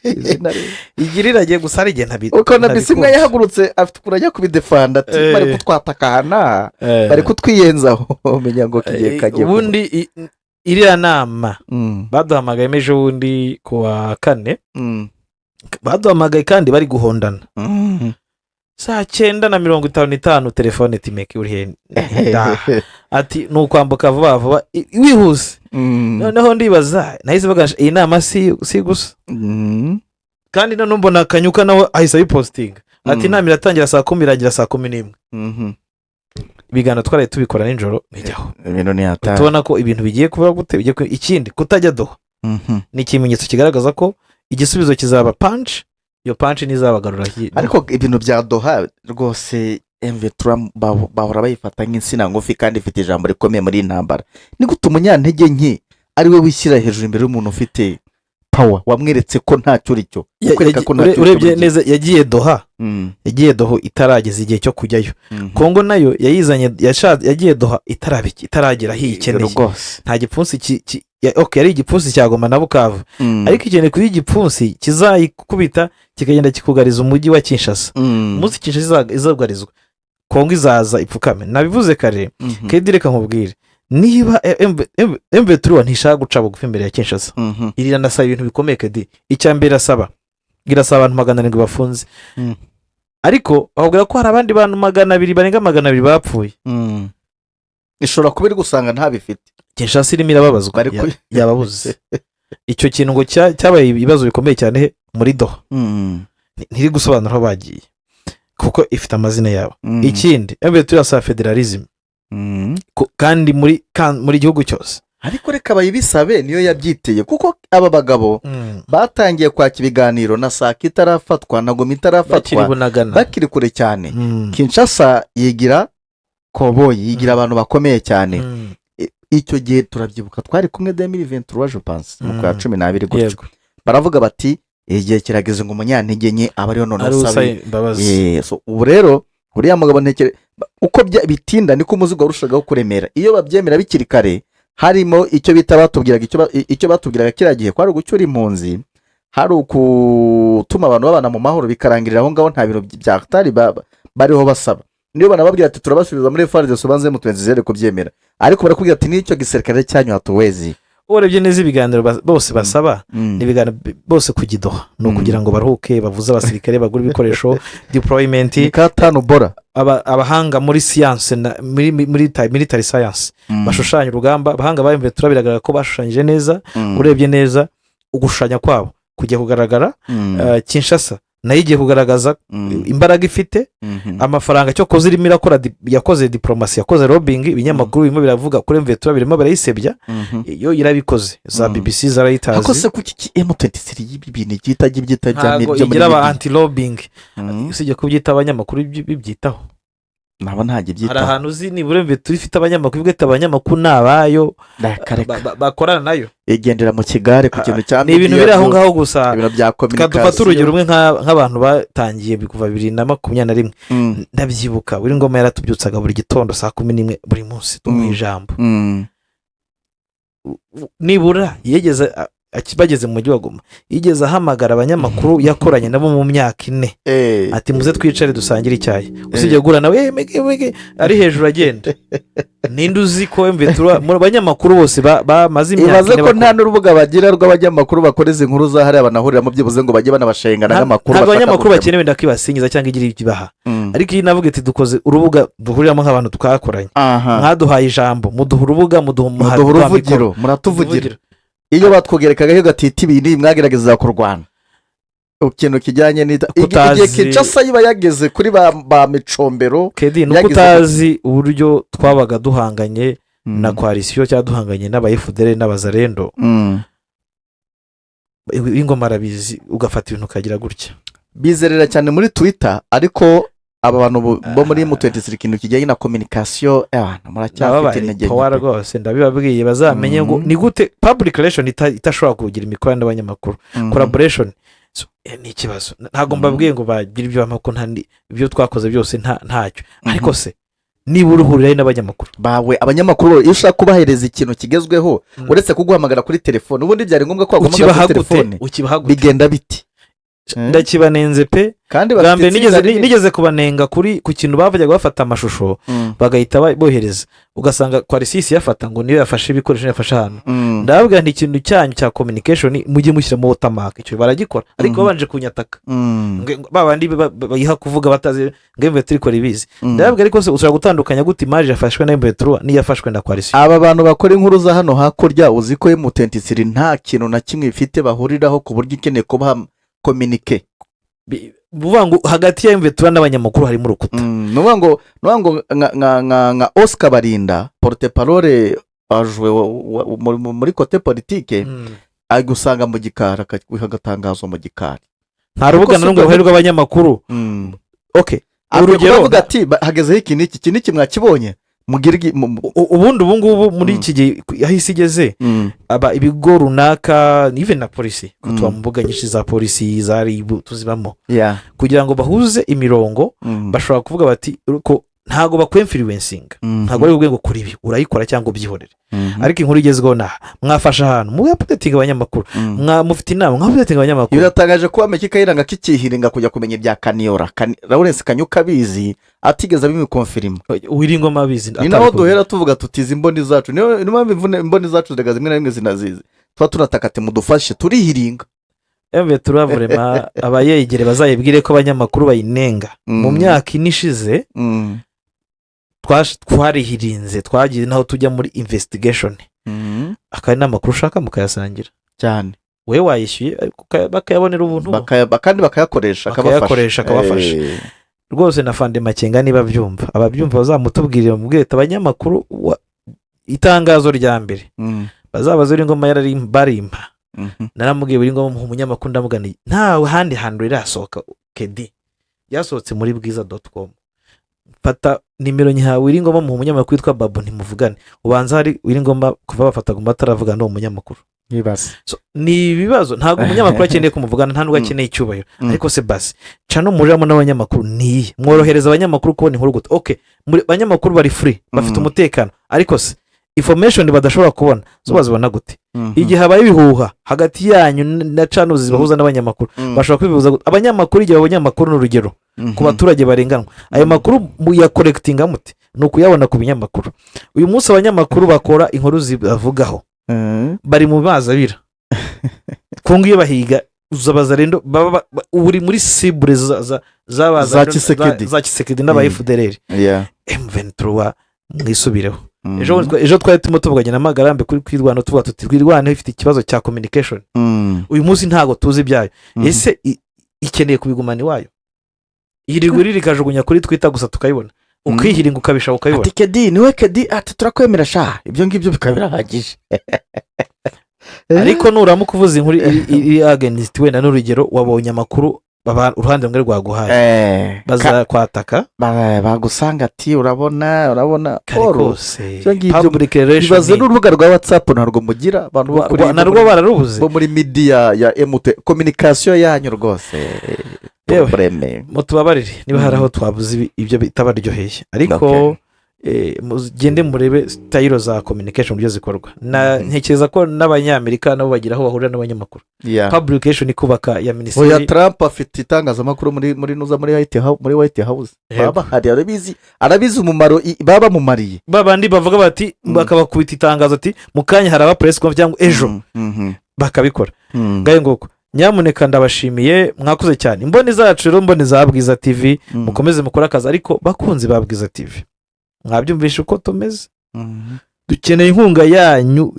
Izina rye. Igira iragiye gusa hari igihe Ukabona ntabikunze. Bisimwa yahagurutse afite ukuntu ajya kubidefanda ati bari kutwatakana, bari kutwiyenzaho, umenya ngo kigiye kagiye. Ubundi iriya nama baduhamagayemo ejo bundi ku wa kane, baduhamagaye kandi bari guhondana. Saa 9:55 telefone timeke uri he? Ndaha. Ati ni ukwambuka vuba vuba, wihuse. Noneho ndibaza, nahise mvuga iyi nama si gusa. Kandi noneho mbona Kanyuka nawe ahise abipositinga ati inama iratangira saa 10, iragira saa 11. Ibiganiro twaraye tubikora nijoro bijyaho. Ibintu ni hatari. Tubona ko ibintu bigiye kuba gute, bigiye ikindi kutajya Doha ni ikimenyetso kigaragaza ko igisubizo kizaba punch. Iyo punch ntizabagarura Ariko ibintu bya Doha rwose, M23 bahora bayifata nk'insina ngufi kandi ifite ijambo rikomeye muri iyi ntambara. Ni gute umunyantege nke ari we wishyira hejuru imbere y'umuntu ufite power, wamweretse ko ntacyo uri cyo, kwereka ko ntacyo uri cyo Urebye buri gihe? neza, yagiye Doha, yagiye Doha itarageza igihe cyo kujyayo. Kongo nayo yayizanye, yagiye Doha itaragera aho iyikeneye. Nta gipfunsi okay, yari igipfunsi cya Goma na Bukavu, ariko ikeneye kuba igipfunsi kizayikubita kikagenda kikugariza umujyi wa Kinshasa. Umunsi Kinshasa izugarizwa, Kongo izaza ipfukame. Nabivuze kare. Kedi, reka nkubwire, niba M23 ntishaka guca bugufi imbere ya Kinshasa, iri iranasaba ibintu bikomeye. Kedi, icya mbere irasaba abantu 700 bafunze, ariko bakubwira ko hari abandi bantu 200, barenga 200 bapfuye. Ishobora kuba iri gusanga ntabifite. Kinshasa irimo irababazwa. Bari Yababuze icyo kintu ngo cyabaye ibibazo bikomeye cyane muri Doha. Ntiri gusobanura aho bagiye kuko ifite amazina yabo. Ikindi, M23 irasaba federalism kandi muri gihugu cyose. Ariko reka bayibisabe, niyo yabyiteye, kuko aba bagabo batangiye kwaka ibiganiro na Sake itarafatwa na Goma Bakiri itarafatwa, Bunagana. bakiri kure cyane. Kinshasa yigira koboyi, yigira abantu bakomeye cyane. Icyo gihe turabyibuka, twari kumwe 2023, je pense mu kwa 12 gutyo. Baravuga bati igihe kirageze ngo umunyantege nke abe ariyo noneho ari usabe usaba imbabazi. So, ubu rero uriya mugabo ntekere uko bitinda niko umuzigo warushagaho kuremera. Iyo babyemera bikiri kare, harimo icyo bita batubwiraga, icyo batubwiraga kiriya gihe kwari ugucyura impunzi, hari ukutuma abantu babana mu mahoro, bikarangirira aho ngaho, nta bintu bya hatari bariho basaba. Niyo banababwira ati turabasubiza muri FARDC, ubanze mutwenzizere kubyemera, ariko barakubwira ati n'icyo gisirikare cyanyu hatuwezi. Urebye neza ibiganiro bose basaba ni ibiganiro bose kujya i Doha, ni ukugira ngo baruhuke, bavuze abasirikare, bagure ibikoresho, deployment. Ni ka tanu bora. Abahanga muri siyanse na muri military science bashushanya urugamba. Abahanga ba M23 biragaragara ko bashushanyije neza. Urebye neza, ugushushanya kwabo kujya kugaragara. Kinshasa nayo igiye kugaragaza imbaraga ifite, amafaranga cyo koze irimo irakora, yakoze diporomasi, yakoze lobbying. Ibinyamakuru birimo biravuga kuri M23, birimo birayisebya. Iyo irabikoze, za BBC zarayitazi. Ariko se kuki M23 y'ibi bintu ibyita ibyita bya Ntabwo byo muri igira aba media? anti lobbying. Usibye kubyita, abanyamakuru bibyitaho. Nabo ntabwo Hari ibyitaho. ahantu uzi nibura M23 ifite abanyamakuru, ivuga iti abanyamakuru ni abayo, Reka reka. bakorana nayo? Igendera mu kigare ku kintu cya Ni ibintu media biri aho byo- ngaho gusa. Ibintu bya Reka dufate communication. urugero rumwe, nk'abantu batangiye kuva 2021. Ndabyibuka buri ngoma yaratubyutsaga buri gitondo saa 11 buri munsi, tumuha ijambo. Nibura yigeze bageze mu mujyi wa Goma, yigeze ahamagara abanyamakuru yakoranye nabo mu myaka 4 ati: "Muze twicare dusangire icyayi"? Usibye guhura nawe, mege, mege, ari hejuru agenda. Ninde uzi ko M23 mu banyamakuru bose bamaze imyaka Ibaze 4 ko nta bakora? n'urubuga bagira rw'abanyamakuru bakora izi nkuru zahariya banahuriramo, byibuze ngo bajye banabashengana n'amakuru Ntabwo bashaka abanyamakuru gukemura. bakeneye wenda ko ibasingiza cyangwa igira ibyo ibaha, ariko iyi navuga iti: "Dukoze urubuga duhuriramo nk'abantu twakoranye, mwaduhaye ijambo, muduha urubuga, muduha Muduha muduha uruvugiro, mikoro." Muratuvugira. Iyo batwogerekagaho gatita ibintu mwagerageza kurwana ikintu kijyanye n'ita Kutazi- igihe Kinshasa iba yageze kuri ba micombero. Kedi, ni uko utazi uburyo twabaga duhanganye na coalition cyangwa duhanganye n'aba FDLR n'abazarendo. Ingoma arabizi, ugafata ibintu ukagira gutya. Bizerera cyane muri Twitter, ariko aba bantu bo muri M23, ikintu kijyanye na communication, abantu muracyafite Nababaye intege power nke. Rwose ndabibabwiye, bazamenye ngo ni gute public relation itashobora kugira imikoranire n'abanyamakuru, collaboration. So, ni ikibazo. Ntabwo mbabwiye ngo bagire ibyo bampa, ko nta ibyo twakoze byose ntacyo, ariko se niba uruhurirayo n'abanyamakuru Bawe abanyamakuru, iyo ushaka kubahereza ikintu kigezweho, uretse kuguhamagara kuri telefone, ubundi byari ngombwa ko waguhamagara Ukibaha kuri gute? telefone? Ukibaha gute? Bigenda biti? Ndakibanenze pe. Kandi Bwa bafite mbere itsinda rinini. nigeze kubanenga ku kintu bavajyaga bafata amashusho bagahita bohereza, ugasanga kwarisisi yafata ngo niyo yafashe ibikoresho, yafashe ahantu. Ndababwira nti: "Ikintu cyanyu cya communication mujye mushyiramo watermark." Icyo baragikora, ariko babanje kunyataka. Ba bandi bayiha kuvuga batazi ngo M23 ikora ibizi. Ndababwira: "Ariko se ushobora gutandukanya gute image yafashwe na M23 n'iyafashwe na coalition?" Aba bantu bakora inkuru za hano hakurya, uzi ko M23 nta kintu na kimwe ifite bahuriraho ku buryo ikeneye kubaha communiqué? Buvuga ngo hagati ya M23 n'abanyamakuru harimo urukuta. Ni ukuvuga ngo nka Oscar Barinda, porte-parole ajwe muri côté politique, ari gusanga mu gikari agatangazo mu gikari. Nta rubuga na rumwe ruhari rw'abanyamakuru. Ok, Akwiye urugero kuba avuga ati: "Hagezeho iki n'iki, iki n'iki, mwakibonye mugire Ubundi ubu ngubu muri iki gihe aho isi igeze, aba ibigo runaka, even na polisi, ko tuba mu mbuga nyinshi za polisi, za RIB tuzibamo, kugira ngo bahuze imirongo, bashobora kuvuga bati ko ntabwo bakwinfluencinga, ntabwo ari bubwe ngo kora ibi, urayikora cyangwa ubyihorere, ariko inkuru igezweho naha mwafashe ahantu mube updatinga abanyamakuru, mufite inama mwa updatinga abanyamakuru. Biratangaje kuba Meki Kayiranga kikihiringa kujya kumenya ibya Kaniyora. Lawrence Kanyuka abizi, atigeze abimuconfirma. Wiringoma abizi. Ni naho duhera tuvuga tuti izi mboni zacu, niyo mpamvu imboni zacu zirega zimwe na rimwe zinazizi, tuba tunataka ati mudufashe, turihiringa. Emve turavurema, abayegere bazayibwire ko abanyamakuru bayinenga. Mu myaka 4 ishize twarihirinze, twagiye naho tujya muri investigation. Akaba ari n'amakuru ushaka mukayasangira. Cyane. Wowe wayishyuye, ariko bakayabonera ubuntu. Kandi bakayakoresha, akabafasha. Bakayakoresha, akabafasha. Rwose na Fande Makenga niba abyumva, ababyumva bazamutubwirire, bamubwire ati abanyamakuru itangazo rya mbere bazabaze uri ngoma barimpa. Naramubwiye buri ngoma umunyamakuru, ndamuganiye, ntawe handi hantu rirasohoka kedi ryasohotse muri bwiza.com. Mfata nimero nyihawe Wiringoma, mu umunyamakuru witwa Babu, ntimuvugane. Ubanza hari Wiringoma kuva bafataga ataravuga n'uwo munyamakuru. Ntibaze. So, ni ibibazo. Ntabwo umunyamakuru akeneye kumuvugana, nta nubwo akeneye icyubahiro. Ariko se basi cano muriramo n'abanyamakuru niyi mworohereza abanyamakuru kubona inkuru gute? Ok, abanyamakuru bari free, bafite umutekano, ariko se information badashobora kubona zo bazibona gute? Igihe habaye ibihuha hagati yanyu na channels zibahuza n'abanyamakuru, bashobora kwibuza gute? Abanyamakuru igihe babonye amakuru, ni urugero ku baturage barenganwa, ayo makuru muyacollectinga mute? Ni ukuyabona ku binyamakuru. Uyu munsi abanyamakuru bakora inkuru zibavugaho. Bari mu mazi abira. Kongo iyo bahiga Wazalendo, baba uri muri cible Za Tshisekedi. Za Tshisekedi n'aba FDLR. M23, mwisubireho. Ejo twari turimo tuvuganye na Magarambe kuri Twirwaneho, tuvuga tuti Twirwaneho ifite ikibazo cya communication. Uyu munsi ntabwo tuzi ibyayo. Ese ikeneye kubigumana iwayo, yirirwa iri ikajugunya kuri Twitter gusa tukayibona, ukihiringa ukabisha ukayibona? Ati "Kedi niwe Kedi," ati "Turakwemera sha." Ibyo ngibyo bikaba birahagije. Ariko nuramuka uvuze inkuru iri against, wenda n'urugero wabonye amakuru uruhande rumwe rwaguhaye, bazakwataka. Bagusanga ati "Urabona, urabona." Kare Paul, kose. Ibyo ngibyo Public relation. Ibaze n'urubuga rwa WhatsApp ntabwo mugira, abantu bo kuri Narwo bararubuze. Bo muri media ya MT, communication yanyu rwose, Yewe. problème. Mutubabarire niba hari aho twabuze ibyo bitabaryoheye, ariko mugende murebe style za communication, uburyo zikorwa na ntekereza ko n'Abanyamerika nabo bagira aho bahurira n'abanyamakuru. Publication ikubaka ya Oya. minisiteri. Trump afite itangazamakuru muri nuza muri White House, muri White House. Yego. Baba bahari, arabizi umumaro baba bamumariye. Ba bandi bavuga bati, bakabakubita itangazo ati "Mu kanya hari aba press conference," cyangwa ejo, bakabikora. Ngayo nguko, nyamuneka ndabashimiye, mwakoze cyane, imboni zacu rero, mboni za Bwiza TV. Mukomeze mukore akazi, ariko bakunzi ba Bwiza TV, mwabyumvishe uko tumeze. Dukeneye inkunga yanyu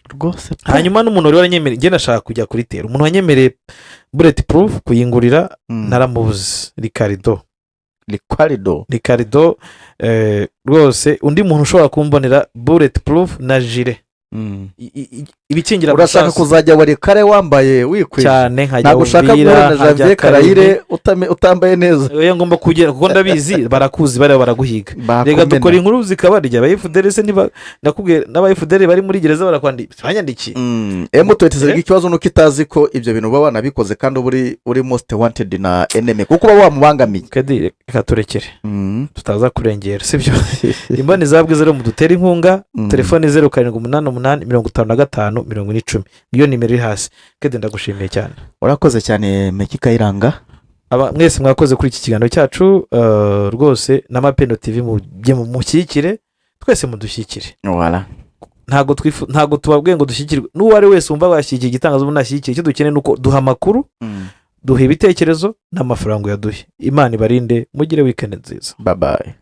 Rwose pe. Hanyuma n'umuntu wari waranyemereye, njye nashaka kujya kuri terrain, umuntu wanyemereye bullet proof kuyingurira, naramubuze, Ricardo. Ricardo. Ricardo, rwose undi muntu ushobora kumbonera bullet proof na gilet, ibikingira Urashaka amasasu. kuzajya Walikale wambaye wikwije? Cyane, nkajya Ntabwo ushaka Uvira, guhura na nkajya Janvier Karayire. Karayire utambaye neza? Oya, ngomba kugera kuko ndabizi barakuzi, bariya baraguhiga. Reka Bakumena. dukora inkuru zikabarya. Aba FDLR se niba ndakubwiye, n'aba FDLR bari muri gereza barakwandikiye, banyandikiye. M23, ikibazo ni uko itazi ko ibyo bintu uba wanabikoze kandi uba uri most wanted na enemy, kuko uba wamubangamiye. Kedi, reka turekere, tutaza kurengera, sibyo? Imboni za Bwiza rero, mudutere inkunga. Telefoni 0788 55 40 10, niyo nimero iri hasi. Kedi, ndagushimiye cyane. Urakoze cyane, Meki Kayiranga. Aba mwese mwakoze kuri iki kiganiro cyacu, rwose na Mapendo TV mujye mushyigikire, twese mudushyigikire. Wala. Ntabwo tubabwiye ngo dushyigikirwe n'uwo ari wese wumva washyigikiye igitangazamakuru nashyigikire. Icyo dukeneye ni uko duha amakuru, duha ibitekerezo n'amafaranga uyaduhe. Imana ibarinde, mugire weekend nziza. Bye bye.